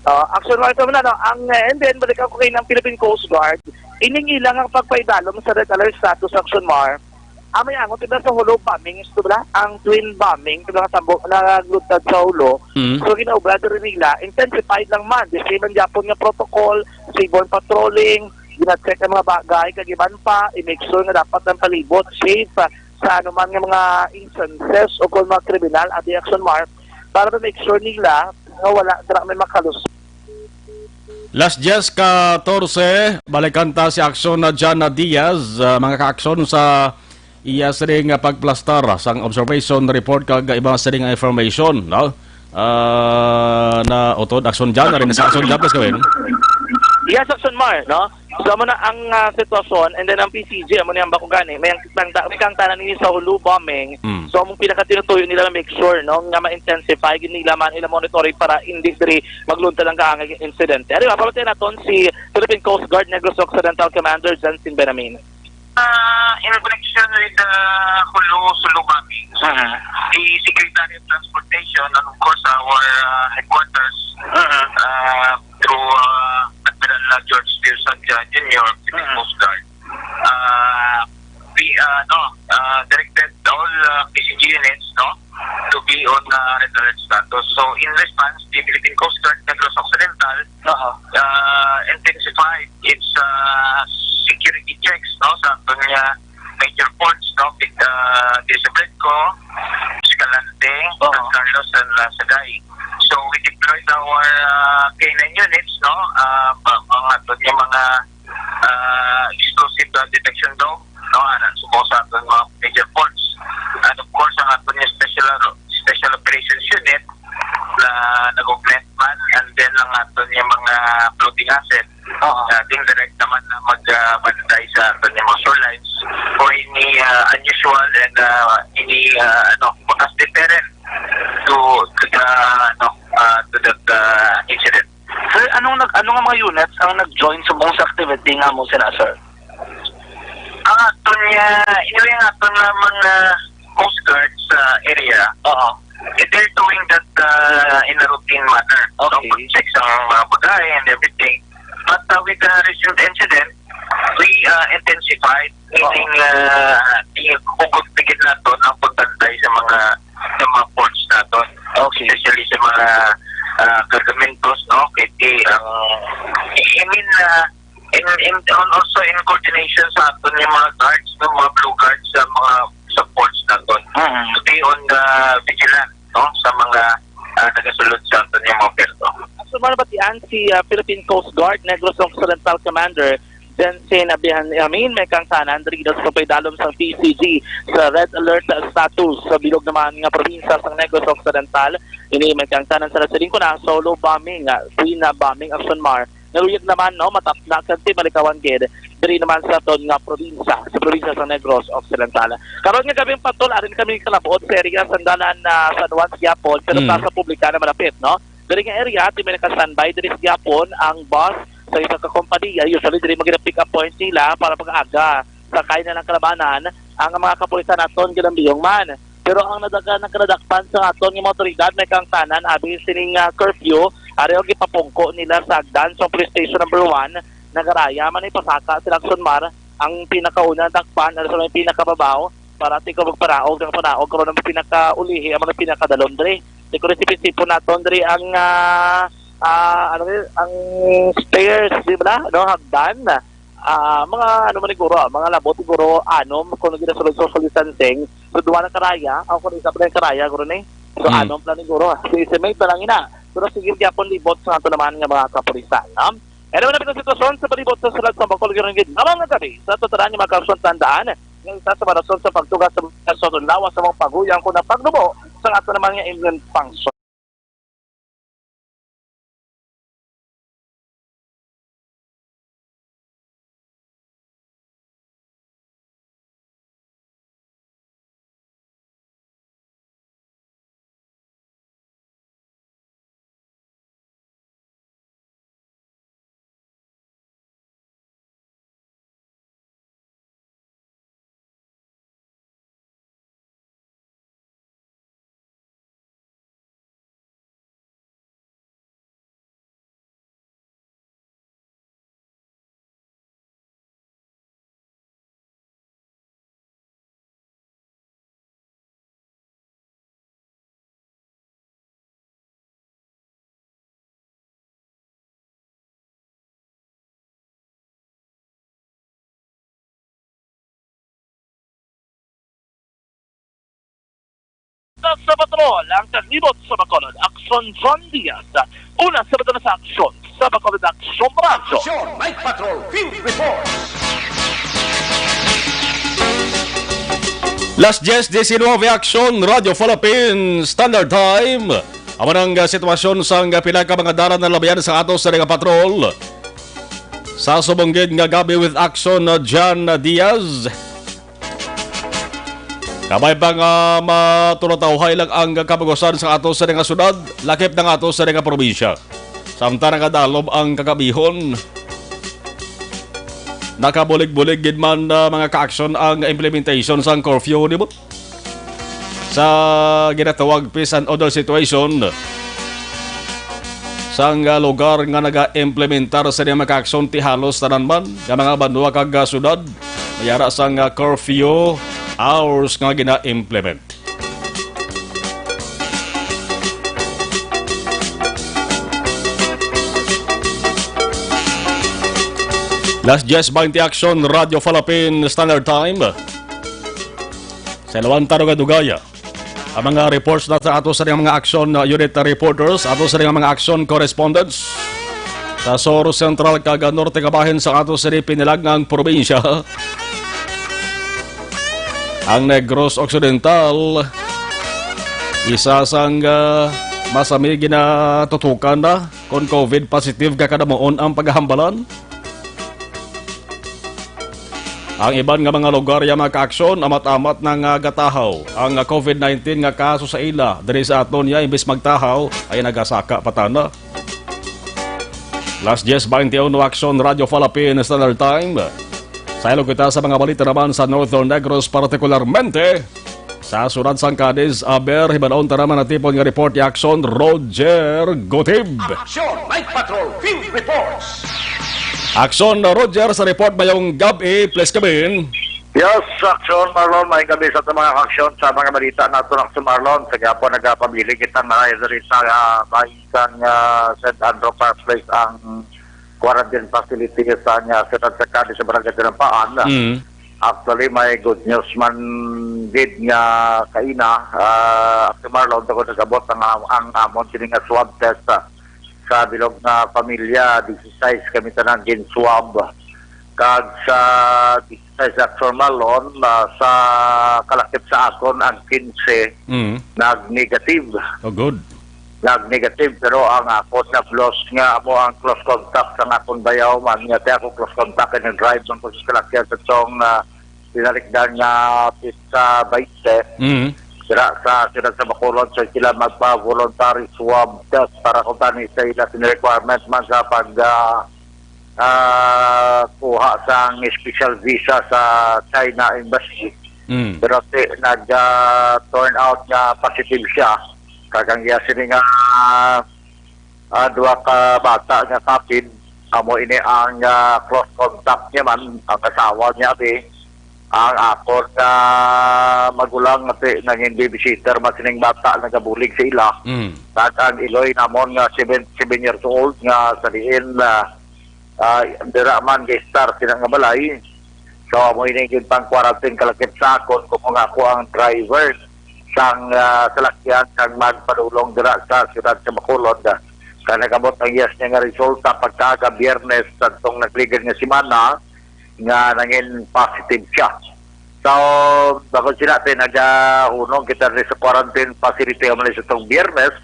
Ah, Action Mar, ito na, no? Ang, eh, and then, balik ako kay ng Philippine Coast Guard. Ining ilang ang pagpaidalom sa red alert status, Action Mar. Ah, may angot, diba, sa Jolo bombing, ito, bla? Ang twin bombing, diba, sa bo-, nagluntad sa Jolo. Mm. So, ginaobra diri nila, intensified lang man. The same ang Japon nga protocol, seaborne patrolling, gina-check ang mga bagay, kag iban pa, i-make sure nga dapat ang palibot safe, ah, sa anuman nga mga instances o kung mga kriminal, adi, Action Mar, para ma-make sure nila nga wala dira may makalusot. Las diez katorse, balikan ta si Action na Jana Diaz, ah, mga ka-action sa iya sining nga pagplastar sang observation report kag iba sining nga information, no? Ah, na utod, Action Jan, na rin sa Action Jan, please gawin. Yes, Action Mar, no? So, amo na ang, ah, sitwasyon, and then ang P C G, amo ni ang bako gani, may ang, may ang, may kang tanan ni sa Jolo bombing. Mm. So, among pinakatinutuyo nila na make sure, no, nga ma-intensify gid nila man ila monitoring para hindi diri maglunta lang kaangay insidente. Anyway, papatay naton si Philippine Coast Guard Negros Occidental Commander Johnson Benamin. Uh, in connection with the Jolo, Jolo bombing, Mhm. the Secretary of Transportation and of course our, uh, headquarters, Mhm. uh, through, uh, Admiral, uh, George Vilsancia Junior, Philippine Mhm. Coast Guard, uh, we, uh, no, uh, directed all, uh, P C G units, no, to be on, uh, red alert status. So in response, the Philippine Coast Guard Negros Occidental, Uh-huh. uh, intensified its, uh, security checks, no, sa aton nga major ports, no, with, uh, Desablenco, Escalante, Uh-huh. San Carlos, and, uh, Sagay. So we deployed our, uh, K nine units, no, uh, pa-, mga aton nga mga, uh, explosive, uh, detection dog, no, anan sa, sa aton mga major ports. And of course, ang aton nga special, special operations unit na nag-augment man, and then ang aton nga mga floating asset, Oo. uh, direct naman na mag, uh, bantay sa aton nga mga shorelines for any, uh, unusual and, uh, any, uh, ano, as deterrent to, to the, ano, uh, to that, uh, incident. Sir, anong nag-, ano nga mga units ang nag-join subong sa activity nga mo sila, sir? Ang aton nga, anyway, ang aton nga mga Coast Guard sa area, Oo. eh, they're doing that, uh, in a routine manner. No? Okay. Pag-check sa mga bagay and everything. But, uh, with the recent incident, we, uh, intensified, Oo. meaning, uh, i-, hugot tigit naton ang pagbantay sa mga, sa mga ports naton. Okay. Especially sa mga, uh, cargamentos, no? Kay di ang, I mean, uh, in, in, on, also in coordination sa aton nga mga guards, no? mga blue guard sa mga, sa ports naton. Mm. Pati on the vigilant, no, sa mga, ah, nagasulod sa aton nga mga puerto. Actually, mabatian si, ah, Philippine Coast Guard Negros Occidental Commander Jensen Abihan Amin, may kangtanan diri sa pagpaidalom sang P C G sa red alert status sa bilog naman nga probinsya sa Negros Occidental. Ini may kangtanan sa nasiling ko na solo bombing, ah, twin, ah, bombing action mar. Naluyag naman, no, matapna kag timalikawan gid diri naman sa aton nga probinsya, sa probinsya sa Negros Occidental. Karon nga gabing, Patrol, ari na kami kalabot sa area sa Dalan na San Juan sa Quiapo, pero Mm. plaza publika na malapit, no? Diri nga area, ti may naka-standby diri sa Quiapo ang bus sa isa ka kompanya. Usually, diri man gid ang pick-up point nila para pag-aga. Sakay na lang kalabanan ang mga kapulisan naton ginambiyong man. Pero ang nadaga-, nagkadadakpan sa aton nga mga otoridad may kaangtanan abi sining, ah, curfew, ari ang gipapungko nila sa Agdan sa Police Station Number One. Nagaraya man ipasaka sila Action Mar ang pinakauna dakpan, ano sa may pinakababaw, para ti ko magparaog ang panaog, karon ang pinakaulihi ang mga pinakadalom diri. Ti ko rin sipon-sipon naton diri ang, ah, ah, ano ni, ang stairs, di ba? No, hagdan. Ah, mga ano man siguro, ah, mga labot siguro, anom, kung ginasulod social distancing. So, duha na karaya, o kung isa pa na yung karaya, guro ni. So, Mm. anom lang siguro, ah. So, estimate na lang ina. Pero sige, gyapon libot sa ato naman nga mga kapulisan, no? Anyway, na sitwasyon sa palibot sa Sulat sa Bacol, guro ni, lamang nga gabi, sa totoran nga mga kapulisan, tandaan, nga isa sa mga rason sa pagtugas sa mga kaso, lawas sa mga paguyang kung napagnubo sa ato naman nga immune function. Sa Patrol, ang kaglibot sa Bacolod, Aksyon John Diaz. Una sa Bacolod sa Aksyon, sa Bacolod Aksyon Radyo. Aksyon Night Patrol Field Report. Las diez diecinueve, Aksyon Radyo Philippine Standard Time. Amo ang, ah, sitwasyon sang, ah, pila ka mga dalan na labayan sa ato sa nga patrol. Sa subong gid nga gabi with Aksyon, ah, John Diaz. Kabay pa nga matulotawhay lang ang kabagusan sa ato sa nga syudad, lakip na nga ato sa nga probinsya. Samtang nagadalob ang kagabihon, nakabulig-bulig gid man, ah, mga ka-aksyon ang implementation sang curfew, di ba? Sa ginatawag peace and order situation, sang, ah, lugar nga naga-implementar sa mga ka-aksyon ti halos tanan man nga mga banwa kag, ah, syudad, may ara sang, ah, curfew hours nga gina-implement. Las diez veinte, Aksyon Radyo Philippine Standard Time. Sa ilawan ta nga dugaya ang mga reports na sa ato sa mga aksyon, uh, unit reporters, ato sa mga aksyon correspondents sa Sur Central kag Norte kabahin sa ato sa pinilagang probinsya. Ang Negros Occidental, isa sang, uh, masami ginatutukan na kon COVID positive nga kadamuon ang paghambalan. Ang iban nga mga lugar ya mga ka-aksyon, amat-amat na nga gatahaw ang COVID nineteen nga kaso sa ila. Diri sa aton ya, imbis magtahaw, ay nagasaka pa tana. Las diez veintiuno, Aksyon Radyo Philippine Standard Time. Saylo kita sa mga balita naman sa Northern Negros, partikularmente sa syudad sang Cadiz. Aber, hibaon ta naman ang tipon nga report ni Aksyon Roger Gutib. Aksyon Night Patrol Field Reports. Aksyon Roger sa report, mayong gabi, please come in. Yes, Aksyon Marlon, may gabi sa aton mga aksyon sa mga balita nato, Aksyon Marlon. Sa gihapon, nagapabiling kita na diri sa, ah, bahin sang, ah, Saint Andrew Park Place ang quarantine facility sa, ah, siyudad sa Cadiz sa Barangay Tinampaan. Mm. Actually, may good news man gid nga kaina. Ah, Ate Marlon, tungod nag-abot ang, ang amon kini nga swab test, ah, sa bilog nga pamilya, disisais kami tanan gin-swab. Kag sa disisais, Ate Marlon, ah, sa kalakip sa akon ang kinse Mm. nag-negative. Oh, good. Nag-negative, pero ang akon na plus nga amo ang close contact sa akon bayaw man, nga ti ako close contact and drive man ko sa salakyan sa tong, ah, pinalikdan nga pista twenty. Mm. Sira sa siyudad sa Bacolod, so sila magpa-voluntary swab test para kung tani sa ila sini requirement man sa pag, ah, ah, kuha sang special visa sa China Embassy. Mm. Pero ti, nag, ah, turn out nga positive siya. Kag ang iya sini nga, ah, duha ka bata nga kapin, amo ini ang, ah, close contact niya man, ang asawa niya, abi. Ang akon nga magulang, ati, nangin babysitter man sining bata, nagabulig sa ila. Mm. Kag ang iloy namon nga seven, seven years old nga sa diin, ah, ah, dira man ga-estar sina nga balay. So, amo ini gid pang quarantine kalakip sa akon, kung ako ang driver sang, ah, salakyan sang magpadulong dira sa siyudad sa Bacolod. Kag nag-abot ang yes niya nga resulta pagkaaga Biyernes sadtong nagligad nga semana nga nangin positive siya. So, bakod sila, ti, nagahunong kita diri sa quarantine facility nga man sa tong Biyernes.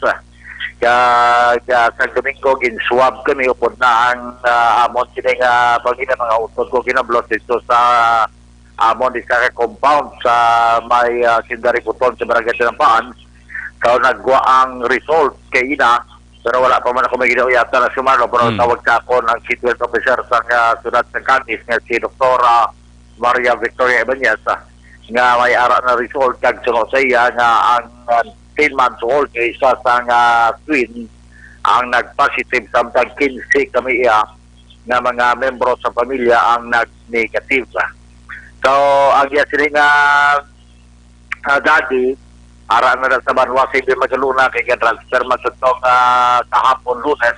Kag, ah, sa Domingo, gin-swab kami upod na ang, ah, amon sini nga pangina mga utod ko ginablos dito sa amon di sa compound sa may, ah, Sindaributon sa Barangay Tinampaan. So, nagwa ang result kay ina, pero wala pa man ako may ginauyatan na sumano, pero Mm. tawag sa akon ang chief health officer sa nga siyudad sa Canis nga si Doktora Maria Victoria Ibanez, ah, nga may ara na result kag suno sa iya nga ang, ah, ten months old nga isa sa nga twin ang nag-positive, samtang quince kami iya nga mga membro sa pamilya ang nag-negative. So, ang iya sini nga, ah, daddy, ara na lang sa banwa sa Ibe Magaluna kay ga-transfer man sa tong, ah, kahapon Lunes.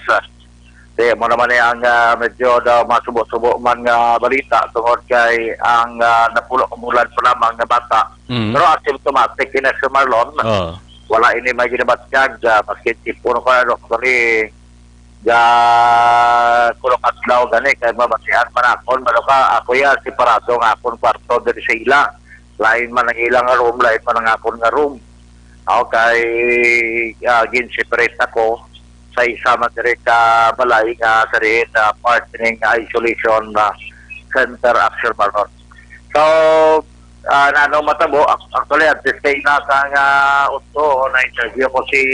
Di mo naman ni ang, ah, medyo daw masubo-subo man nga balita tungod kay ang, ah, napulo ka bulan pa lamang nga bata. Mm. Pero asymptomatic ini, Sir Marlon. Oh. Wala ini may ginabatyag, ah, maski tipo na ko, ano, actually, ga kulok adlaw gani kay mabatian man akon, mano ka, ako ya separado nga akon kwarto diri sa ila. Lain man ang ila nga room, lain man ang akon nga room. Okay, ah, gin-separate ako sa isa man diri ka balay nga sa diin, ah, part ning isolation, ah, center, actual, Marlon. So, ah, nano matabo, ac-, actually, at this day na sa nga usto, na-interview ko si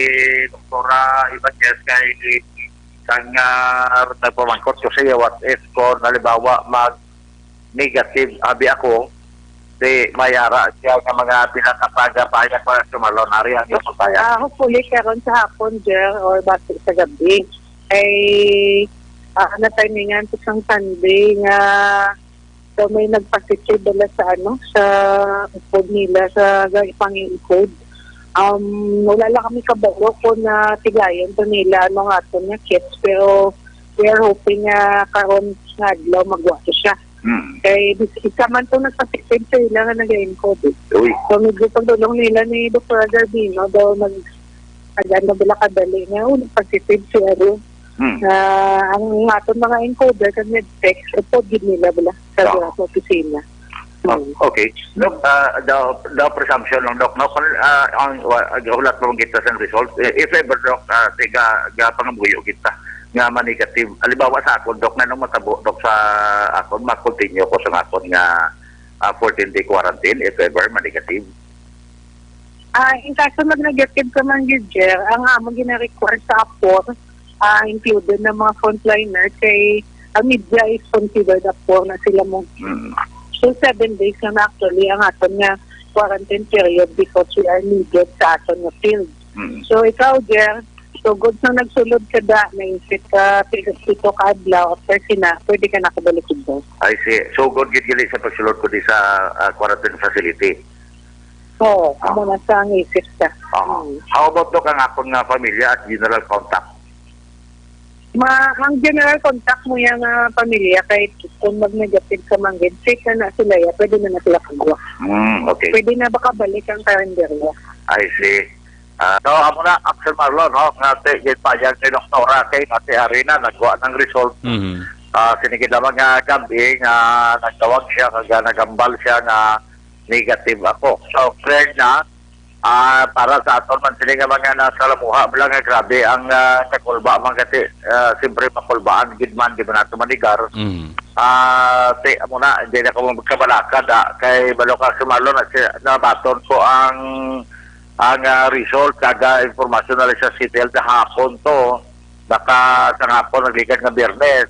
Doktora Ibanez kay sang, ah, nagpamangkot ko sa iya, what if kung halimbawa mag-negative abi ako, di mayara siya nga mga pinakasaga pa niya para sumalon. Ari ang iyong pagpaya. Ah, hopefully, karon sa hapon, Jer, or basi sa gabi, ay, ah, natimingan ko sang Sunday nga so may nagpositive bala sa, ano, sa upod nila sa ga-, pang-encode. Um, wala lang kami kabalo kung natigayon to nila ano nga aton nga kits, pero we are hoping nga karon nga adlaw magwa to siya. Hmm. Kay bis-, isa man to nagpositive sa ila nga nag-encode, eh. Uy. So, medyo pagdulong nila ni Doktora Garbino, daw nag-, nag-ano bala kadali nga, oh, nag-positive si ano. Hmm. Ah, ang aton mga encoder kag medtech, upod gid nila bala sa Ah. sa opisina. Ah, Hmm. okay. Doc, ah, the, the presumption lang, Doc, no? Kung, ah, ang, wa-, ang hulat mo kita sa result, eh, if ever, Doc, ah, tiga, ga pangamuyo kita nga ma-negative. Halimbawa sa akon, Doc, nganong matabo, Doc, sa akon, ma-continue ko sa akon nga, ah, fourteen-day quarantine, if ever, ma-negative? Ah, in kaso mag-negative ka man, gid, Jer, ang amo gina-require sa apor, ah, included ng mga frontliner kay ang media is considered apor na sila mo. Mm. So, seven days na, na actually ang aton nga quarantine period because we are needed sa aton nga field. Mm. So, ikaw, Jer, so good na nagsulod ka da, naisip ka, pito ka adlaw, after sina, pwede ka nakabalik, Jer. I see. So good gid gali sa pagsulod ko di sa, ah, quarantine facility. Oo, Ah. amo na sa ang isip ka. Ah. Mm. How about, Doc, ang akon nga pamilya at general contact? Ma, ang general contact mo yang, ah, pamilya, kahit kung mag-negative ka man gid, safe na na sila, ya, pwede na na sila kagwa. Hmm, okay. Pwede na ba kabalik ang karinderya? I see. Ah, so, amo na, Axel Marlon, no? Nga ti, gid pa yan kay Doktora kay Ate Arena, nagwa ng result. Mhm. Ah, sinigid lamang nga gabi nga nagtawag siya, nga nagambal siya nga negative ako. So, clear na, ah, para sa aton man sini nga mga nasa lamuha, bala nga grabe ang, ah, kakulba man gati, ah, siyempre makulbaan gid man, di man nato manigar. Mm. Ah, ti, amo na, hindi na ko magkabalaka da, kay balo ka sumalo na siya, nabaton ko ang, ang, ah, result, kag, ah, impormasyon na lang sa C T L sa hapon to, naka, sa hapon, naglikan nga Biyernes,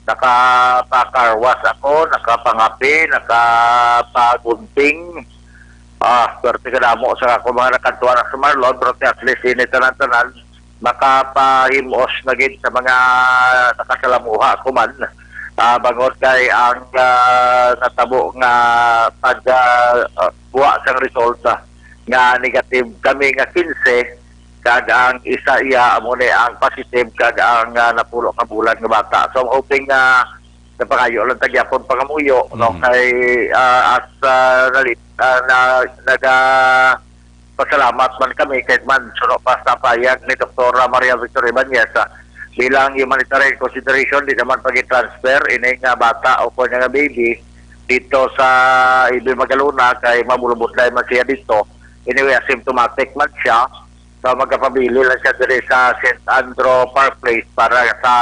nakapakarwas ako, nakapangape, nakapagunting. Ah, swerte ka damo sa ako mga nakantuan sa Marlon, pero at least ini tanan-tanan, makapahimos na gid sa mga nakasalamuha ko man. Ah, bangod kay ang, ah, natabo nga pag, ah, ah, buwa sang resulta nga negative kami nga quince, kag ang isa iya amo ni ang positive, kag ang, ah, napulo ka bulan nga bata. So, I'm hoping nga napangayo lang ta gyapon pangamuyo, no? Mm. Kay, ah, as, ah, nali-, ah, na, naga-, pasalamat man kami kay man suno pa sa payag ni Doktora Maria Victoria Ibanez, ah, bilang humanitarian consideration, di naman pag-transfer ini nga bata o kung nga baby dito sa Ibi Magalona kay mabulubudlay man siya dito. Anyway, asymptomatic man siya. So, magkapabilin lang siya diri sa Saint Andrew Park Place para sa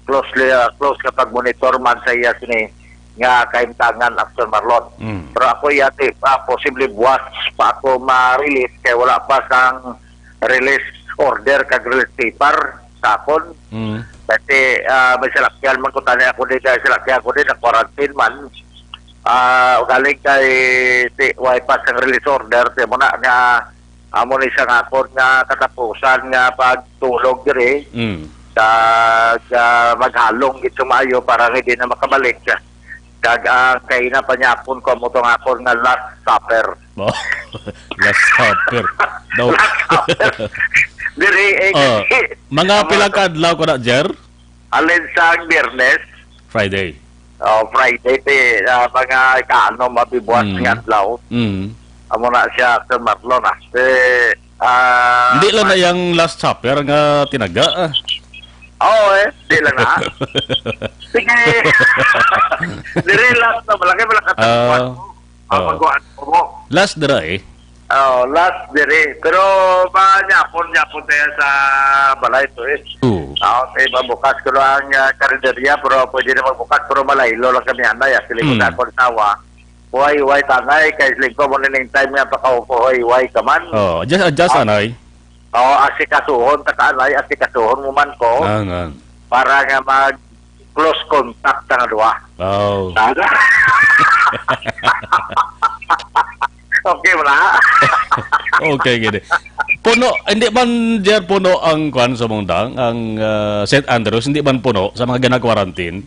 closely, uh, close nga pag-monitor man sa iya sini nga kahimtangan, Axel Marlon. Mm. Pero ako yati, ah, posible buwas pa ako ma-release kay wala pa sang release order kag release paper sa akon. Mm. Kasi, ah, may salakyan man ko, tani ako din, kay salakyan ko din, na-quarantine man. Ah, galing kay, ti, way pa sang release order, ti mo na nga amo ni sa akon nga katapusan nga pagtulog diri. Mm. Kag, ah, maghalong gid sa maayo para nga hindi na makabalik. Kag ang kaina pa niya akon ko mo tong akon nga last supper. Oh, last supper. No. Last supper. Diri, eh, Oh, kasi, mga amo pila to. Ka adlaw ko na, Jer? Alin sang Biyernes? Friday. Oh, Friday, ti, ah, mga ikaano, mabibuas Mm. nga adlaw. Mm. Amo na siya, Sir Marlon, ah. Ti, ah, Hindi lang na ma- yung Last Supper nga tinaga, ah. Oo, eh. Di lang na. Sige. Diri lang na, malaki, malaki. Ah. Ang Oo. Magkuhaan ko mo. Last dira eh. Oh, last diri. Pero ba, nyapon, nyapon tayo sa balay to eh. Oo. Ako sa iba bukas ko lang ang, ah, karinderya, pero pwede na magbukas, pero malaylo lang kami anay. Actually, kung Mm. ako asawa, huway-huway tangay, kay siling ko mo nining time nga pakaupo, huway-huway ka man. Oh, adjust, adjust, Ah. anay. Oh, asikasuhon ta ka anay, asikasuhon mo man ko. Ang, ang. Para nga mag close contact ta nga duha. Oh. Tama? Okay mo na? Okay, gini. Puno, hindi man, Jer, puno ang kwan sa mong dang, ang, ah, Saint Andrews, hindi man puno sa mga gina-quarantine?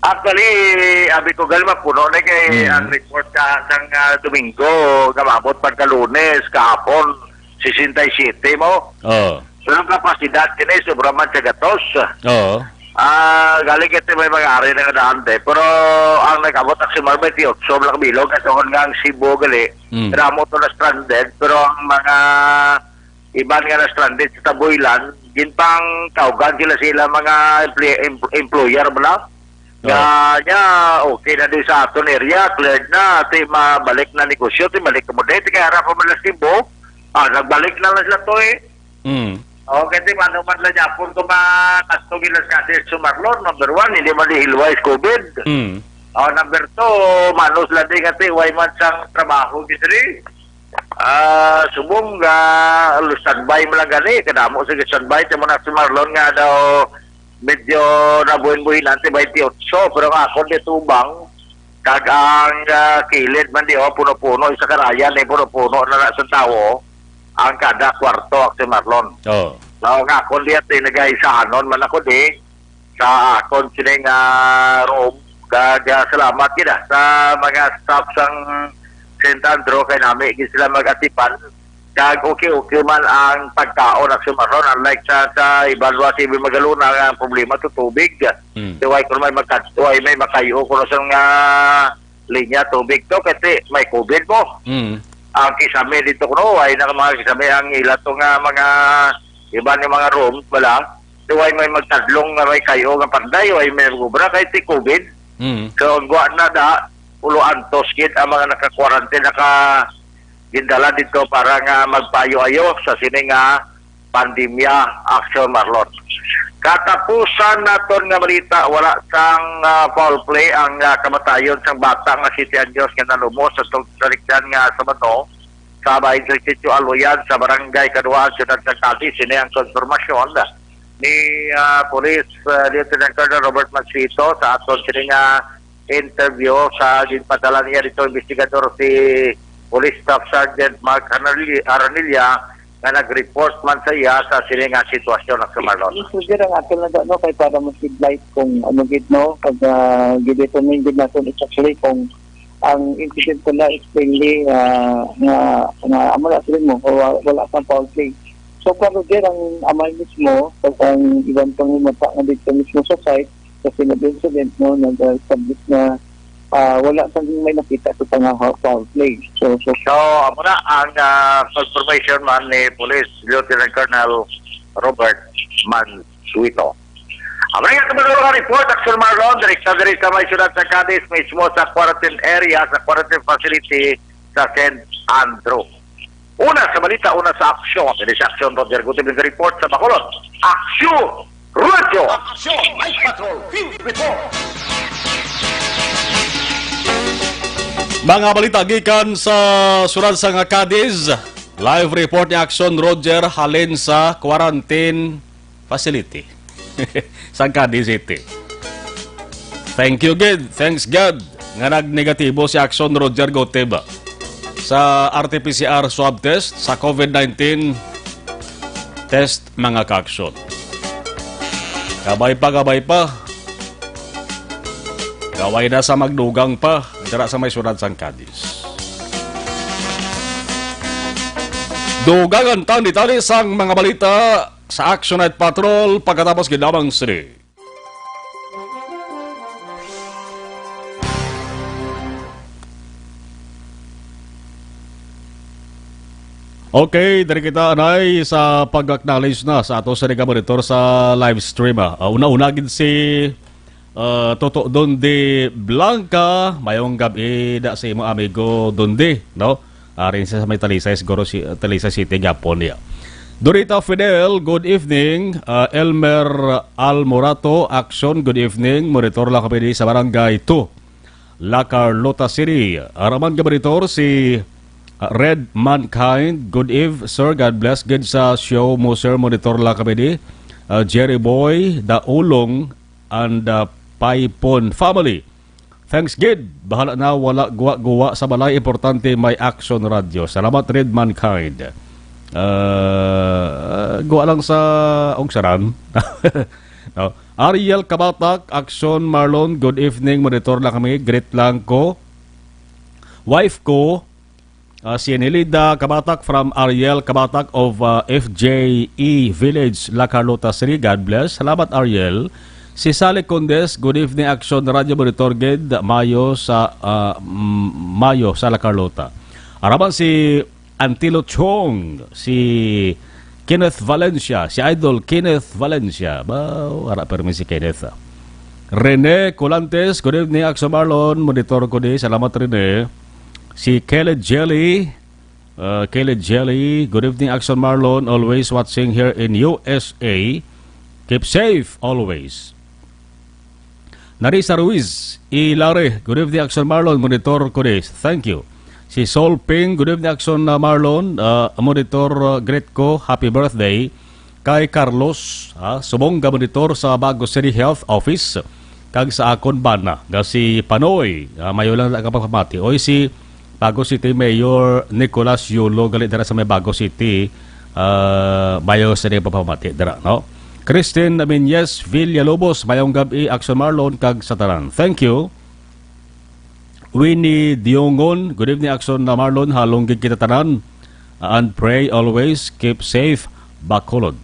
Actually, abi ko, gali, mapuno na kay Mm. ang report ka sang, ah, Domingo, gamabot pagka Lunes, kahapon, sesenta y siete mo. Oh. Pero ang kapasidad kini, sobra man sa gatos. Oo. Ah, galing ito may mga ari na nga daan, te. Pero ang nag-abot ang si Marmite, otso lang bilog, at tungod nga ang Cebu, gali, Mm. ramo to na stranded, pero ang mga iban nga na stranded sa Taboylan, ginpang kaugan sila, sila mga emple-, em-, employer ba na? Oo. Nga, nga, okay na din sa aton area, cleared na, ti mabalik na negosyo, ti balik mo din, ti kaya ra pa man sa Cebu, ah, nagbalik na lang sila to eh. Mm. O, kasi mano man lang yapon ko makastong ilas kasi sumarlon, number one, hindi man di hilway sa covid. Mm. O, number two, manos lang di kasi way man sang trabaho, gid diri. Ah, subong nga, standby mo lang gani, kadamo sige standby, ti mo na sumarlon nga daw medyo nabuhin-buhinan ti twenty-eight, pero nga ako di tubang, kag ang, ah, kilid man di, oh, puno-puno, isa karayan, eh, puno-puno na na sa tawo, ang kada kwarto, Axel Marlon. Oh. So, nga ako di, at nagaisahanon man ako di, sa akon sini nga room, kag, ah, salamat gid, ah, sa mga staff sang Saint Andrew, kay nami gid sila mag-atipan, Kag okay, okay man ang pagkaon, Aksyon Marlon, unlike sa, sa iban, wa si Magalona nga ang problema to tubig. Mm. Di way kuno may magkat-, way may makayo kuno sa nga linya tubig to kasi may covid mo. Mm. Ang kisame dito kuno, way na mga kisame ang ila to nga mga iban nga mga room, wala. Di way may magtadlong nga may kayo nga panday, way may gubra kay ti covid. Mm. So, ang guwa na da, ulo antos gid ang mga naka-quarantine, naka gindala dito para nga magpaayo-ayo sa sini nga pandemya, Aksyon Marlon. Katapusan naton nga balita, wala sang, ah, foul play ang, ah, kamatayon sang bata nga siyete anyos nga nalumos sa tug-, sa Rikdan nga Sabado sa bahin sa Sitio Aloyan sa Barangay Kaduaan, Siyudad sa Cadiz. Sini ang konfirmasyon ni, ah, Police, ah, Lieutenant Colonel Robert Mansito sa aton sini nga interview sa ginpadala niya dito investigador si Police Staff Sergeant Mark Arnil-, Arnilla nga nag-report man sa iya sa sini nga sitwasyon, Aksyon Marlon. Yes, Roger, ang ato lang, no, kay para mas light kung ano gid, no, pag, ah, gidetermine gid natin exactly kung ang incident pala is plainly, ah, nga, nga amo na sabi mo, wa-, wala sang foul play. So far, Roger, ang amay mismo, pag ang iban pang mga nga dito mismo sa site, kasi nag-incident, no, nag-establish na, ah, wala sang may nakita sa pang foul play. So, so So, amo na ang, ah, confirmation man ni Police Lieutenant Colonel Robert Mansueto. Amo na nga, kabalo nga report, Aksyon Marlon, direkta diri sa may siyudad sa Cadiz, mismo sa quarantine area, sa quarantine facility sa Saint Andrew. Una sa balita, una sa aksyon. Diri sa aksyon, Roger Gutib, report sa Bacolod. Aksyon! Radyo! Aksyon! Night Patrol! Field Report! Mga balita gikan sa siyudad sa nga Cadiz. Live report ni Aksyon Roger halin sa quarantine facility sa Cadiz City. Thank you, gid. Thanks, God, nga nagnegatibo si Aksyon Roger Goteba sa R T P C R swab test sa covid nineteen test, mga kaaksyon. Kabay pa, kabay pa. Kabay na sa magdugang pa, dira sa may siyudad sang Cadiz. Dugang ang tani-tani sang mga balita sa Action Night Patrol pagkatapos gid lamang sini. Okay, diri kita anay sa pag-acknowledge na sa ato sa nga monitor sa live stream, ah. Ah, una-una gid si, ah, Toto Dondi Blanca. Mayong gab-i da sa imo amigo Dondi, no? Ah, rin sa may Talisay, siguro si, Talisay City gapon niya. Dorita Fidel, good evening. Ah, Elmer Almorato, Action, good evening. Monitor lang kami di sa Barangay two. La Carlota City. Araman nga monitor si, uh, Red Mankind. Good eve, sir. God bless. Good sa show mo, sir. Monitor lang kami di. Uh, Jerry Boy, Daulong, and, uh, Paipon family. Thanks, gid. Bahala na, wala guwa-guwa sa balay. Importante, may Action Radio. Salamat, Red Mankind. Uh, guwa lang sa Ugsaran. No? Ariel Kabatak, Action Marlon, good evening, monitor lang kami, greet lang ko. Wife ko, ah, si Enelida Kabatak from Ariel Kabatak of, ah, F J E Village, La Carlota City. God bless. Salamat, Ariel. Si Sally Condes, good evening, Action Radio Monitor, gid, mayo sa, ah, mm, mayo sa La Carlota. Araman si Antilo Chong, si Kenneth Valencia, si Idol Kenneth Valencia. Ba, wala permi si Kenneth, ah. Rene Colantes, good evening, Action Marlon. Monitor ko di. Salamat, Rene. Si Kelly Jelly, uh, Kelly Jelly, good evening, Action Marlon. Always watching here in U S A. Keep safe always. Narisa Ruiz, Ilare, good evening, Action Marlon, monitor ko di. Thank you. Si Sol Ping, good evening, Action, uh, Marlon, uh, monitor, uh, greet ko, happy birthday. Kay Carlos, ah, subong nga monitor sa Bago City Health Office, kag sa akon bana nga si Panoy, ah, mayo lang na pagpamati. Oy, si Bago City Mayor Nicolas Yulo, gali dira sa may Bago City, ah, mayo sa iyang pagpamati dira, no? Christine Amenyes Villalobos, mayong gab-i, Action Marlon, kag sa tanan. Thank you. Winnie Diongon, good evening, Action na Marlon, halong gid kita tanan. and pray always. Keep safe, Bacolod.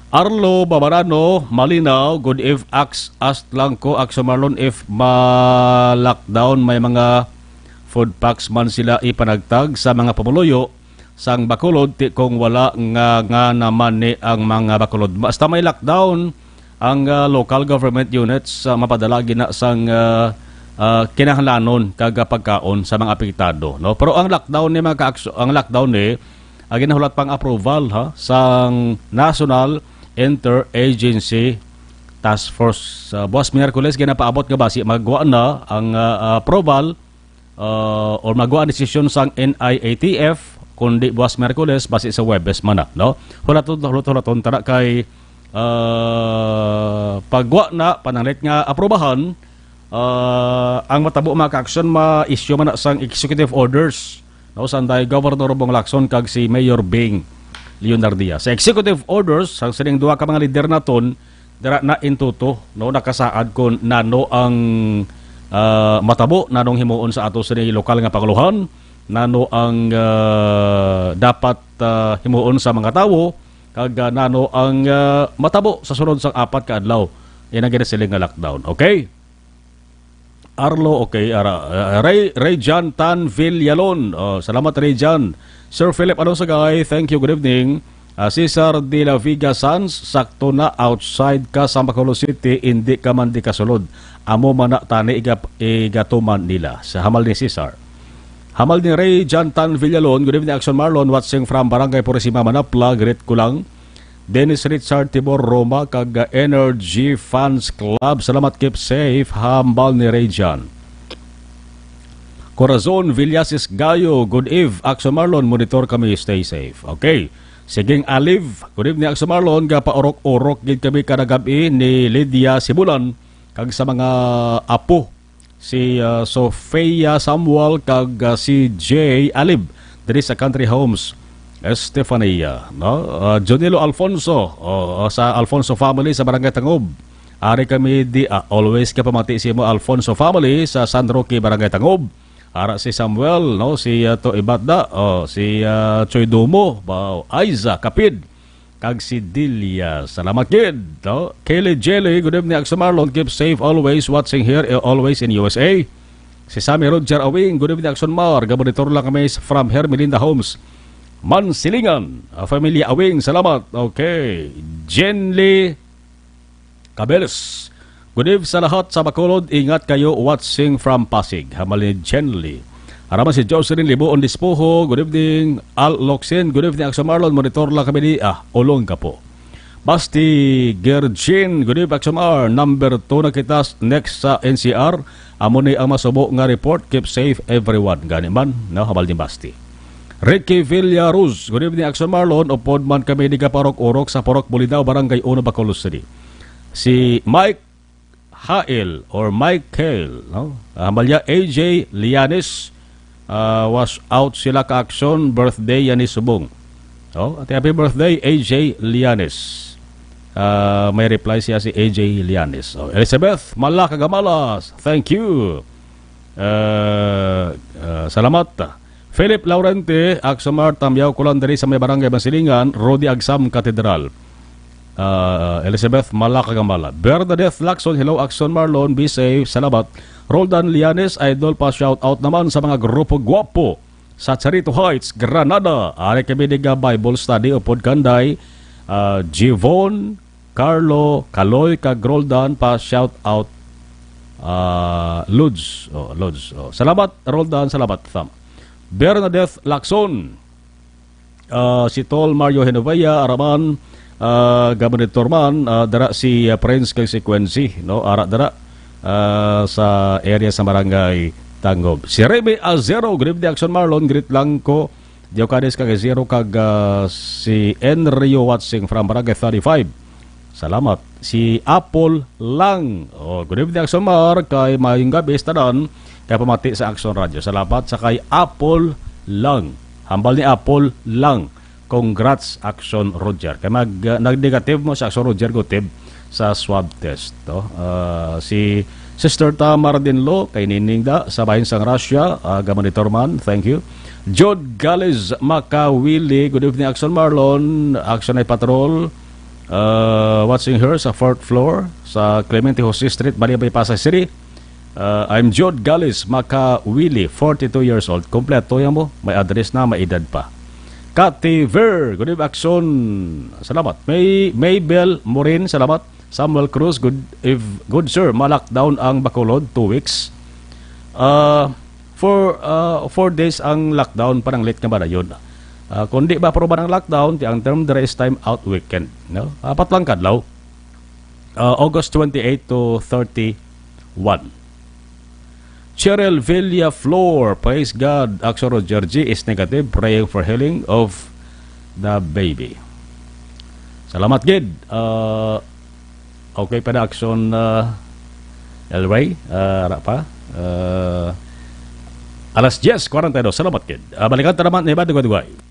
Arlo Babarano, Malinaw, good eve, Ax, ask lang ko, Ax Marlon, if ma-lockdown, may mga food packs man sila ipanagtag sa mga pumuluyo sang Bacolod, ti kung wala nga, nga naman ni ang mga Bacolod. Basta may lockdown, ang, ah, local government units, ah, mapadala gina sang, ah, ah, kinahanglanon kag, ah, pagkaon sa mga apektado, no? Pero ang lockdown ni mga kaakso-, ang lockdown ni, ah, ginahulat pang approval, ha, sang National Interagency Task Force. Sa buwas Miyerkules, ginapaabot nga basi magwa na ang, ah, approval, ah, or magwa ang desisyon sang N I A T F, kundi buwas Miyerkules, basi sa Huwebes man na, no? Hulaton, hulaton, hulaton, tara kay, ah, pagwa na, pananglit nga aprubahan, ah, ang matabo, mga ka-aksyon, ma-issue man na sang executive orders, no, sanday Governor Bong Lacson kag si Mayor Bing Leonardia. Sa executive orders, ang sining duha ka mga lider naton, dira na intuto, no, nakasaad kon nano ang, ah, matabo, nanong himuon sa ato sini lokal nga panguluhan, nano ang, ah, dapat, ah, himuon sa mga tawo, kag, ah, nano ang, ah, matabo sa sunod sang apat ka adlaw. Yan ang ginasiling nga lockdown. Okay? Arlo, okay, ara, ah, Ray, Ray John Tan Villalon. Oh, salamat, Ray John. Sir Philip Alonsagay, thank you, good evening. Ah, Cesar de la Vega Sanz, sakto na, outside ka sa Bacolod City, hindi ka man di kasulod. Amo man na tani iga-, igatuman nila. Sa hamal ni Cesar. Hamal ni Ray John Tan Villalon, good evening, Action Marlon, watching from Barangay Purisima, Manapla, greet ko lang. Dennis Richard Tibor Roma kag, uh, Energy Fans Club. Salamat, keep safe. Hambal ni Ray John. Corazon Villasis Gayo, good eve, Action Marlon, monitor kami, stay safe. Okay. Siging Aliv, good evening, Action Marlon, gapaurok-urok gid kami kada gab-i ni Lydia Sibulan kag sa mga apo si, ah, Sofia Samuel kag, ah, si Jay Alib diri sa Country Homes, Estefania, no? Ah, Jonilo Alfonso, oh, sa Alfonso family sa Barangay Tangob. Ari kami di, ah, always ka pamati si mo Alfonso family sa San Roque, Barangay Tangob. Ara si Samuel, no? Si, ah, To Ibada, oh, si, ah, Choy Dumo, ba, Aiza Kapid. Kag si Delia. Salamat gid, no? Kelly Jelly, good evening, Action Marlon. Keep safe always. Watching here, eh, always in U S A. Si Sammy Roger Awing, good evening, Action Mar. Gabonitor lang kami s-, from Hermelinda Homes. Mansilingan, ah, Familia Awing, salamat. Okay. Jenly Cabeles. Good eve sa lahat sa Bacolod. Ingat kayo, watching from Pasig. Hamal ni Jenly. Araman si Jocelyn Libuon Dispoho. Good evening, Al Locsin. Good evening, Action Marlon. Monitor lang kami di, ah, Olongapo. Basti Gergin. Good evening, Action Mar. Number two na kita s-, next sa N C R. Amo ni ang masubo nga report. Keep safe, everyone. Gani man, no? Hamal ni Basti. Ricky Villaruz. Good evening, Action Marlon. Upod man kami di ka Parok Urok sa Parok Bulinaw, Barangay Uno, Bacolod City. Si Mike Hail or Michael, no? Ah, Malia A J Lianes, ah, was out sila ka aksyon, birthday yan ni Subong. Oh, ate, happy birthday, A J Lianes. Ah, may reply siya si A J Lianes. Oh, Elizabeth Malakagamalas, thank you. Ah, ah, salamat. Philip Laurente, Axomar, tamyaw ko lang diri sa may barangay Masilingan, Rodi Agsam Katedral. Ah, Elizabeth Malakagamala. Bernadette Lacson, hello, Axon Marlon, be safe, salamat. Roldan Lianes, idol pa, shout out naman sa mga grupo gwapo sa Charito Heights, Granada. Ari kami diga Bible study upod kanday, ah, Jivon, Carlo, Kaloy, kag Roldan pa, shout out, ah, Lods. Oh, Lods. Oh, salamat, Roldan, salamat, Thumb. Bernadette Lacson, ah, si Tol Mario Genovea, araman, ah, gabonitor man, ah, dara si, ah, Prince kag si Quincy, no? Ara dara, ah, sa area sa Barangay Tangob. Si Remy Azero, good evening, Action Marlon, greet lang ko. Diokades kag Azero kag, ah, si Enrio watching from Barangay thirty-five. Salamat. Si Apple Lang. Oh, good evening, Action Mar. Kay maayong gabi sa tanan. Kay pamati sa Action Radio. Salamat sa kay Apple Lang. Hambal ni Apple Lang. Congrats, Action Roger. Kay mag, uh, nag-negative mo sa Action Roger Gutib sa swab test, to. Uh, si Sister Tamar Dinlo, kay Nining da, sa bahin sang Russia, ah, ga-monitor man, thank you. Jod Gales Makawili, good evening, Action Marlon, Action Night Patrol, uh, watching her sa fourth floor, sa Clemente Jose Street, Manibay, Pasay City. Uh, I'm Jod Gales Makawili, forty-two years old. Kompleto yan mo, may address na, may edad pa. Kati Ver, good evening, Action. Salamat. May, Maybel Morin, salamat. Samuel Cruz, good, if, good sir, ma-lockdown ang Bacolod, two weeks. Ah, for, ah, four days ang lockdown, parang late nga ba na yun? Ah, kung di ba aproba ng lockdown, ti ang term there is time out weekend, no? Apat lang kadlaw. Ah, August twenty-eight to thirty-one. Cheryl Villaflor, praise God. Action Roger G is negative, praying for healing of the baby. Salamat gid. Ah, okay pa na, Action, ah, El Rey. Ah, ara pa. Ah, alas diyes kwarenta y dos. Salamat gid. Ah, balikan ta naman ni Iba Dugay-Dugay.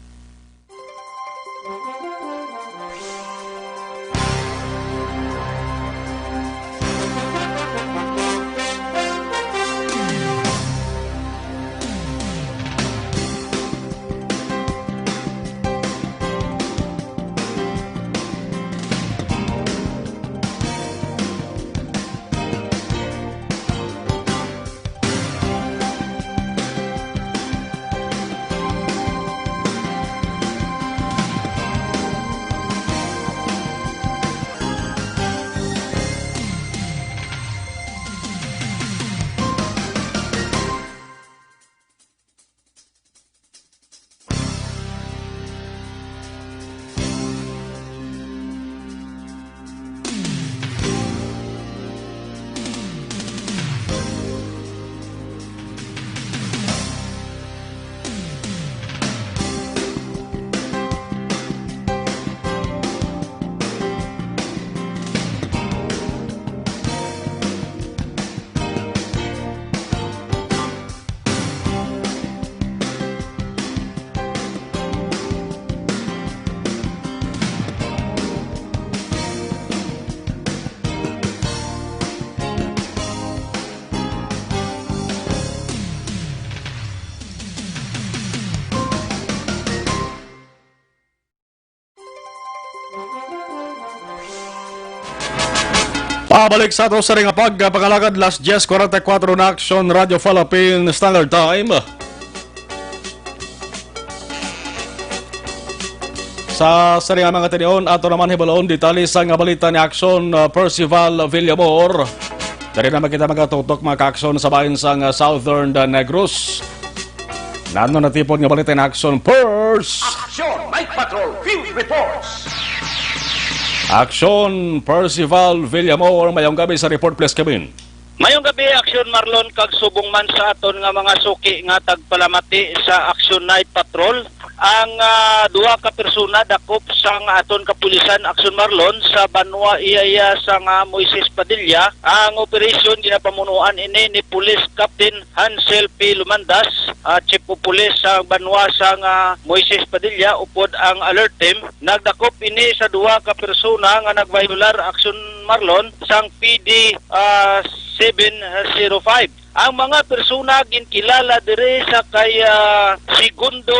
Pabalik sa ato sa ring pagpangalagad, alas diyes kwarenta y kuwatro na, Action Radio Philippine Standard Time. Sa, sa ring mga tinion, ato naman hibalon detalye sa nga balita ni Action, uh, Percival Villamor. Dali naman kita magatutok, mga ka-Action, sa bahin sang, uh, Southern, uh, Negros. Nano natipon nga balita in Action First? Action Night Patrol Field Reports. Action Percival Villamor, mayong gabi sa report, please, Kevin. Mayong gabi, Action Marlon, kag subong man sa aton nga mga suki nga tagpalamati sa Action Night Patrol, ang, ah, duha ka persona dakop sang aton kapulisan, Action Marlon, sa banwa iya iya sang, ah, Moises Padilla. Ang operasyon ginapamunuan ini ni Police Captain Hansel P. Lumandas, ah, Chief of Police sa banwa sang, ah, Moises Padilla, upod ang alert team. Nagdakop ini sa duha ka persona nga nagviolar, Action Marlon, sang P D, ah, seven zero five. Ang mga persona ginkilala diri sa kay, ah, Segundo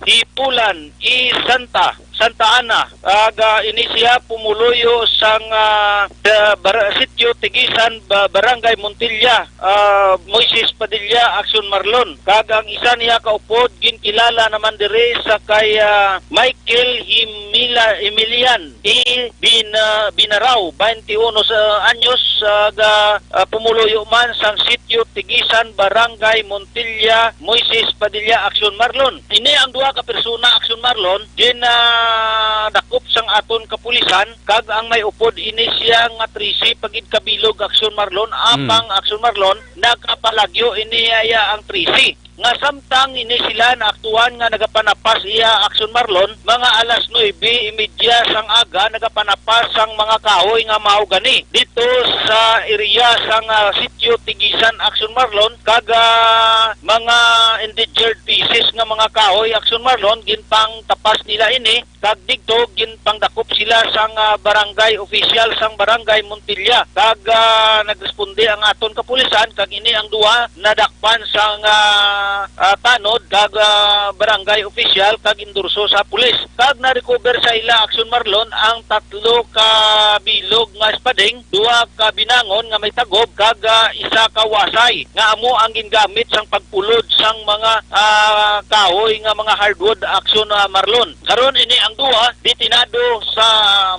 Hipulan, E. Santa, Santa Ana. Aga ini siya pumuluyo sang, ah, sa bar-, sitio Tigisan, ba-, Barangay Montilla, ah, Moises Padilla, Action Marlon. Kag ang isa niya kaupod ginkilala naman diri sa kay, ah, Michael Himila-, Emilian E. Bin-, ah, Binaraw, twenty-one sa anyos, ah, ga, ah, pumuluyo man sang sitio Tigisan, Barangay Montilla, Moises Padilla, Action Marlon. Ini ang duha ka persona, Action Marlon, gin, ah, dakop sang aton kapulisan, kag ang may upod ini siya nga trese pa gid ka bilog, Action Marlon, apang, Action Marlon, nagapalagyo ini iya ang trese. Nga samtang ini sila naaktuhan nga nagapanapas iya, Action Marlon, mga alas nuebe y media sang aga, nagapanapas sang mga kahoy nga mahogani dito sa area sang, ah, sitio Tigisan, Action Marlon, kag, ah, mga endangered pieces nga mga kahoy, Aksyon Marlon, ginpangtapas nila ini, kag didto ginpangdakop sila sang, ah, barangay official sang barangay Montilla, kag, ah, nagresponde ang aton kapulisan, kag ini ang duha nadakpan sang, ah, ah, tanod kag, ah, barangay official kag endorso sa pulis, kag na-recover sa ila, Aksyon Marlon, ang tatlo ka bilog nga espading, duha ka binangon nga may tagob, kag, ah, isa ka wasay nga amo ang gingamit sang pagpulod sang mga, ah, kahoy nga mga hardwood, Aksyon, ah, Marlon. Karon ini ang duha detenado sa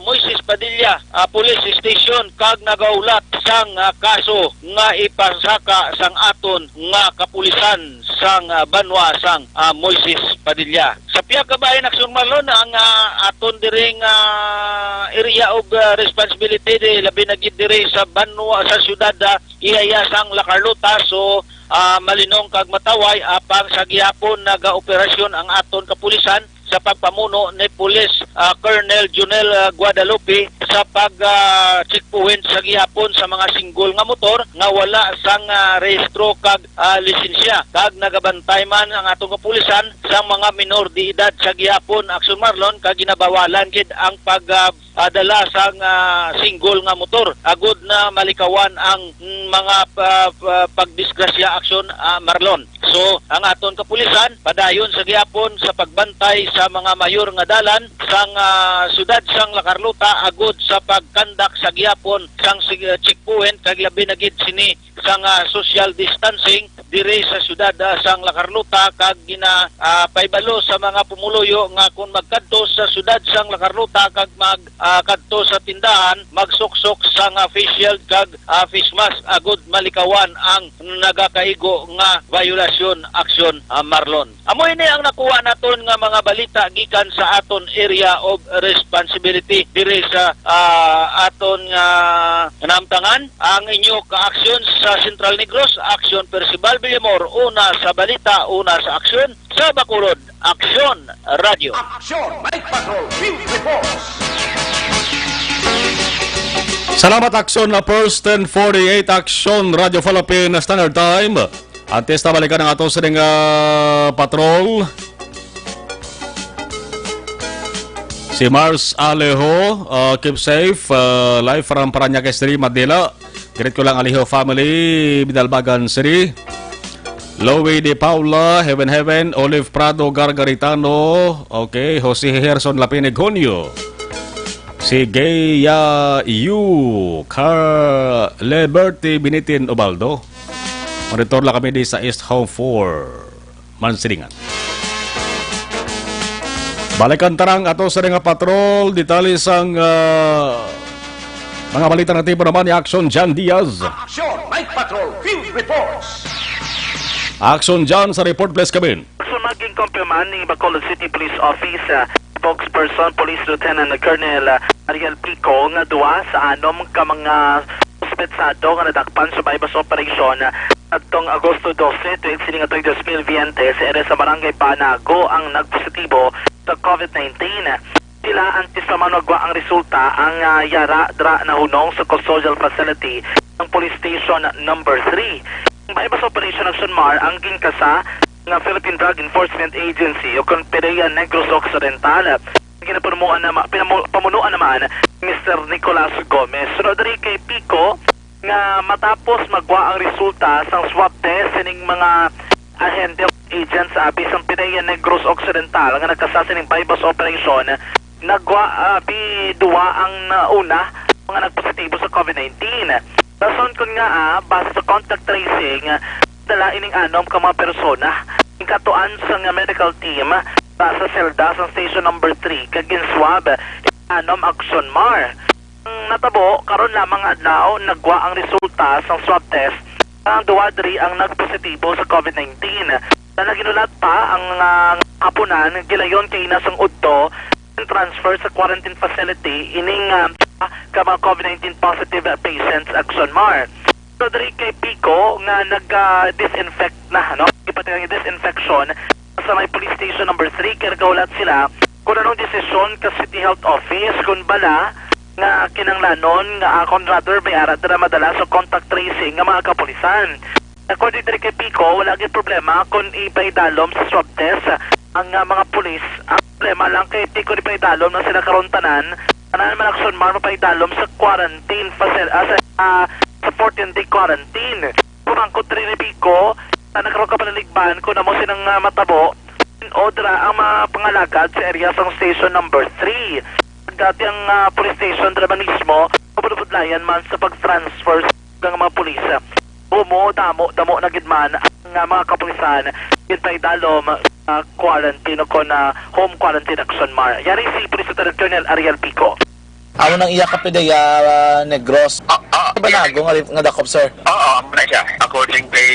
Moises Padilla, ah, Police Station kag nagahulat sang, ah, kaso nga ipasaka sang aton nga kapulisan sang, ah, banwa sang, ah, Moises Padilla. Sa pihak ka bahin, Aksyon Marlon, ang, ah, aton diri nga, ah, area of, ah, responsibility, di, labi na gid diri sa banwa, sa siyudad, ah, iya-iya sang La Carlota. So, ah, Malinong kag Mataway, apang sa gihapon nagaoperasyon ang aton kapulisan sa pagpamuno ni Police, ah, Colonel Junel, ah, Guadalupe sa pag, ah, checkpoint sa gihapon sa mga single nga motor nga wala sang, ah, rehistro kag, ah, lisensya. Kag nagabantay man ang atong kapulisan sa mga minor de edad sa gihapon, Aksyon Marlon, kag ginabawalan gid ang pag, ah, ah, dala sang, ah, single nga motor agod na malikawan ang, mm, mga pa-, pa-, pagdisgrasya, Aksyon, ah, Marlon. So, ang aton kapulisan padayon sa gihapon sa pagbantay sa mga mayor nga dalan sang, ah, siyudad sang La Carlota agod sa pagkandak sa gihapon sang sig-, checkpoint kag labi na gid sini sang, ah, social distancing diri sa siyudad, ah, sang La Carlota, kag gina, ah, pahibalo sa mga pumuluyo nga kung magkadto sa siyudad sang La Carlota kag mag, ah, kadto sa tindahan, magsuksok sang, ah, face shield kag, ah, face mask agud malikawan ang nagakaigo nga violasyon, Aksyon, ah, Marlon. Amo ini ang nakuha naton nga mga balita gikan sa aton area of responsibility diri sa, ah, aton nga namtangan. Ang inyo ka-aksyon sa Central Negros, Aksyon Percival Villamor, una sa balita, una sa aksyon, sa Bacolod, Aksyon Radio. Aksyon, Night Patrol Field Reports. Salamat, Aksyon, na first ten forty-eight, Aksyon Radio Philippine Standard Time. Antes na balikan ang ato sining, ah, patrol, si Mars Alejo, ah, keep safe, ah, live from Parañaque City, Manila. Greet ko lang Alejo family, Bidalbagan City. Louie de Paula, Heaven Heaven, Olive Prado Gargaritano, okay, Jose Gerson Lapinig Junio. Si Gaya Yu, Car Liberty Binitin Ubaldo. Monitor lang kami di sa East Home four, Mansilingan. Balikan ta ang ato sining nga patrol, detalye sang, ah, mga balita nga tipo naman ni Action John Diaz. Action Night Patrol Field Reports. Action John sa report, please, come in. So, maging kumpirma ni Bacolod City Police Office, ah, spokesperson Police Lieutenant Colonel, ah, Ariel Pico nga duwa sa anom ka mga suspetsado nga nadakpan sa buy-bust operation, ah, adtong Agosto dose, tuig sini nga tuig dos mil veinte, sa area sa Barangay Banago ang nagpositibo sa COVID nineteen. Sila antes pa man magwa ang resulta ang, ah, yara dra nahunong sa custodial facility ng Police Station Number Three. Ang buy-bust operation, Action Mar, ang ginkasa nga Philippine Drug Enforcement Agency o kon PDEA Negros Occidental. Ginapamunuan na ma-, pinamu-, pamunuan naman ni Mister Nicolas Gomez. Sunod diri kay Pico nga matapos magwa ang resulta sang swab test sining mga ahente o agents abi sang PDEA Negros Occidental nga nagkasa sining buy-bust operation, nagwa, ah, abi duwa ang nauna mga nagpositibo sa COVID nineteen. Rason kon ngaa, ah, base sa contact tracing, ah, dala ining anom ka mga persona. Ginkatuan sang medical team para sa selda sa station number three kag gin-swab ining anom, Action Mar. Ang natabo, karon lamang nga adlaw, nagwa ang resulta sang swab test. Ang duwa diri ang nagpositibo sa COVID nineteen. Sa naghinulat pa, ang, ah, hapunan gilayon kaina sang udto, transfer sa quarantine facility ining, ah, ka mga COVID nineteen positive patients, Action Mar. So, diri kay Pico nga nag, ah, disinfect na, no? Ipatigang disinfection sa may police station number three, kay nagaulat sila kung anong desisyon ka City Health Office, kung bala nga kinanglanon nga, ah, kung rather may ara dira madala sa contact tracing nga mga kapulisan. According diri kay Pico, wala gyud problema kung ipaidalom sa swab test ang, ah, mga pulis. Ang problema lang kay Pico, di paidalom na sila karon tanan. Tanan man Action Mar mapaidalom sa quarantine facil-, ah, sa, ah, sa fourteen-day quarantine. Pumangkot rin ni Pico, tanan karon ka panaligban kung amo silang, ah, matabo. Odra ang mga pangalagad sa area sang station number three. Dati ang, ah, police station dira man mismo, mabudlayan man sa pag-transfer sa mga pulis. Umo, damo, damo na gid man ang, ah, mga kapulisan, gid pa idalom sa quarantine o kon, ah, home quarantine Action Mar. Yari si Police Lieutenant Colonel Ariel Pico. Amo nang iya ka PDEA, ah, Negros. Ah, ah, Ano ba iya. nago nga, nga dakop, sir? Oo, amo na siya. According kay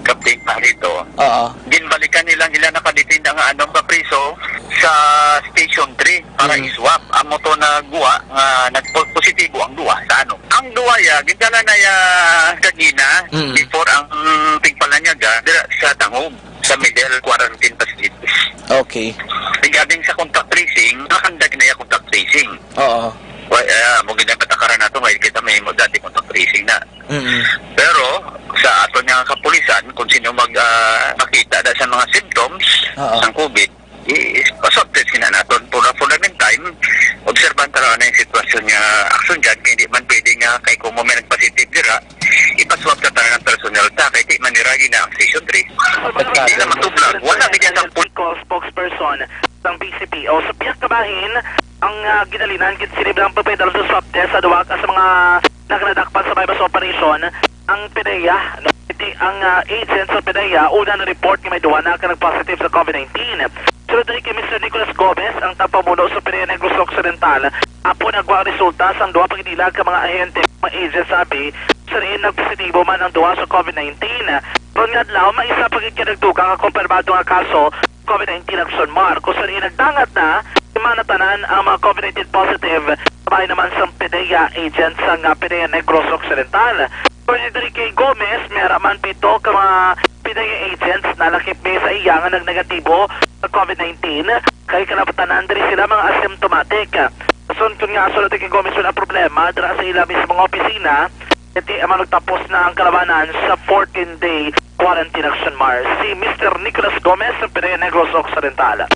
Captain Pajarito, Oo. ginbalikan nilang ila nakadetain nga anom ka priso sa Station three para Mm. i-swab. Amo to na guwa nga nagpo-, positibo ang duwa sa ano. Ang duwa ya, gindala na ya kagina Mm. before ang tigpalanyaga dira sa Tangub, sa Middle Quarantine Facilities. Okay. Regarding sa contact tracing, nakakandak na ya contact tracing. Oo. Wa-, ah, mo ginapatakaran nato, may kita may mo dati contact tracing na. Mm-mm. Pero sa ato nga kapulisan, kung sino mag, ah, makita na sa mga symptoms Oo. sang COVID, i-, pa-swab test na naton. For, for the meantime, obserbahan ta lang ang sitwasyon nga action dyan, kaya hindi man pwede nga kay kung mo may nagpositive dira, ipaswab sa tanan ng personnel ta, kay di man niragi na ang Station three. Hindi na matublag. Wala, bigyan sa pul- Spokesperson sang B C P O sa pihak kabahin, ang, ah, ginalinan gid sila ang pagpaidalom sa swab test sa duwa ka sa mga nagnadakpan sa buy-bust operation, ang PDEA, no? Iti ang, ah, agent sa PDEA, una na report nga may duwa na ka nag-positive sa COVID nineteen. Sunod diri kay Mister Nicolas Gomez, ang tagapamuno sa PDEA Negros Occidental, apon nagwa ang resulta sang duwa pagdilag ka mga ahente, mga agent sabi, sa diin nagpositibo man ang duwa sa COVID nineteen. Karon nga adlaw, may isa pa gid ka nagdugang nga kumpirmado nga kaso COVID nineteen Action Mar, kung sa diin nagdangat na, lima na tanan ang mga COVID nineteen positive, sabay naman sang PDEA agents sang, ah, PDEA Negros Occidental. According diri kay Gomez, may ara man pito ka mga PDEA agents na lakip mi sa iya nga nagnegatibo sa COVID nineteen, kay kalabtanan diri sila mga asymptomatic. Asunton nga, sulod kay Gomez, wala problema dira sa ila mismo nga opisina, iti ang nagtapos na ang kalabanan sa fourteen-day quarantine Action Mar. Si Mister Nicolas Gomez sa PDEA Negros Occidental.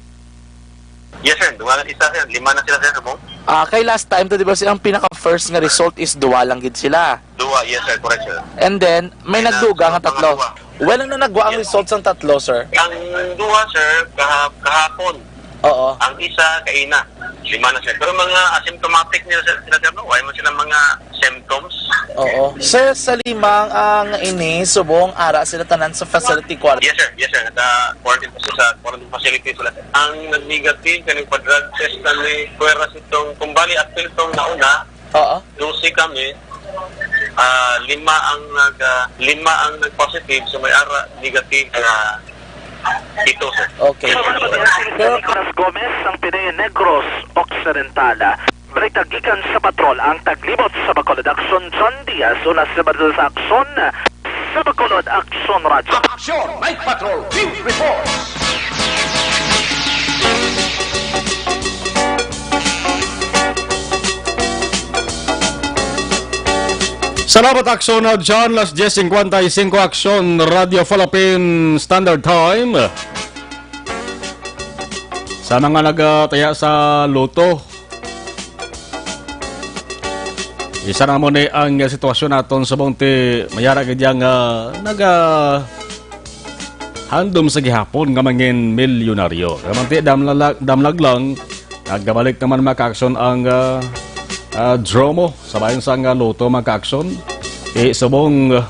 Yes, sir. Duha na isa, sir. Lima na sila, sir, subong. Ah, kay last time to, di ba, si, ang pinaka first nga result is duha lang gid sila? Duha, yes, sir. Correct, sir. And then, may May nagdugang na nga tatlo. Duha. Well, ano nagwa ang Yes. result sang tatlo, sir? Ang duha, sir, kaha-, kahapon. Oo. Ang isa, kaina. Lima na, sir. Pero mga asymptomatic nila, sir, sila, sir, no? Wala man sila mga symptoms. Oo. Sir, sa limang ang ini, subong ara sila tanan sa facility quarantine? Yes, sir. Yes, sir. Sa quarantine, sa quarantine facility sila, sir. Ang nag-negative, kaning pa-drug test na ni Kuwera sitong kumbali at piltong nauna, Oo. Dose kami, ah, lima ang nag, ah, lima ang nag-positive, so may ara negative na ito, sir. Okay. Pero Nicolas Gomez, ang PDEA Negros Occidental. Balita gikan sa patrol, ang taglibot sa Bacolod Action, John Diaz, una sa Bacolod sa Action, sa Bacolod Action Radyo. Action Night Patrol Field Report. Salamat, Action, uh, John. Las diez cincuenta y cinco, Action, Radio Philippine Standard Time. Sa mga nagataya sa Lotto, isa na mo ni ang sitwasyon naton sa Bonte. Mayara gid yang, ah, naga-, handom sa gihapon nga mangin milyonaryo. Kamanti, damlag, damlag lang, nagabalik naman, mga ka-action, ang, ah, ah, draw mo sa bayan sang, ah, Lotto, mga ka-action. Eh, subong, ah,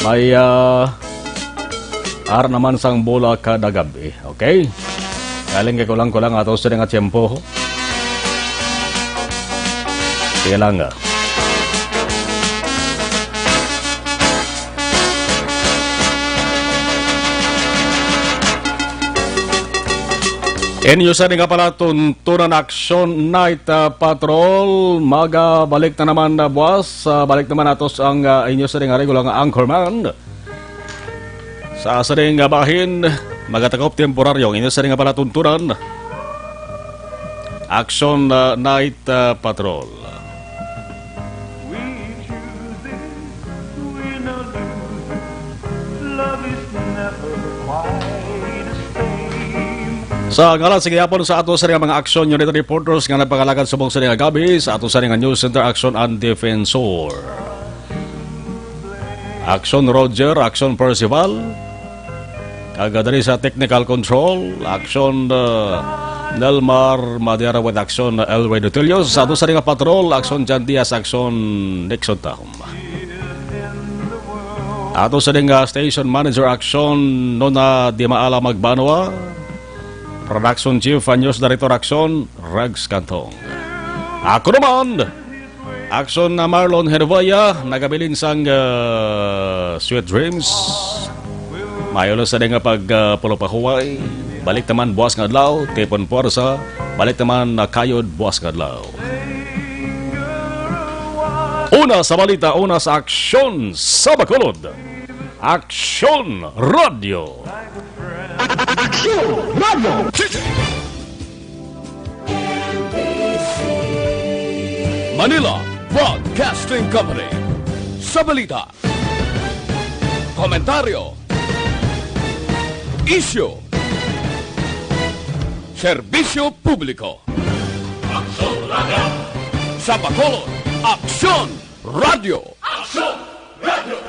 may, ah, ara naman sang bola kada gabi. Okay? Galing kay kulang-kulang ato sa nga tiyempo. Sige lang, ah. Inyo sa nga palatuntunan, Action Night, ah, Patrol. Magabalik na naman na buwas. Ah, balik naman atos ang, ah, inyo sa nga regular nga anchorman. Sa sining nga bahin, magatakop temporaryo ang inyo sining nga palatuntunan. Action, uh, Night, uh, Patrol. Sa ngalan sa gihapon sa ato sa mga Action Unit reporters nga nagpangalagad subong sa nga gabi sa ato sa nga News Center, Action and Defensor, Action Roger, Action Percival, kag diri sa technical control, Action, uh, Nelmar Madera with Action, uh, El Rey Dutilio. Sa ato sa nga patrol, Action Jan Diaz, Action Nixon Tahom. Ato sa ding, uh, station manager, Action Nona Dimaala Magbanwa. Production Chief, uh, News Director, Action Rex Cantong. Ako naman, Action na Marlon Hervaya, nagabilin sang, uh, Sweet Dreams. Mayo lang sa nga pag, uh, pulupahuway. Balik naman buwas nga adlaw, tipon puwersa. Balik naman na kayod buwas nga adlaw. Una sa balita, una sa aksyon sa Bacolod. Aksyon Radio. Aksyon Radio. Manila Broadcasting Company. Sa balita, komentaryo, isyu, serbisyo publiko. Aksyon Radio. Sa Bacolod, Aksyon Radio. Aksyon Radio.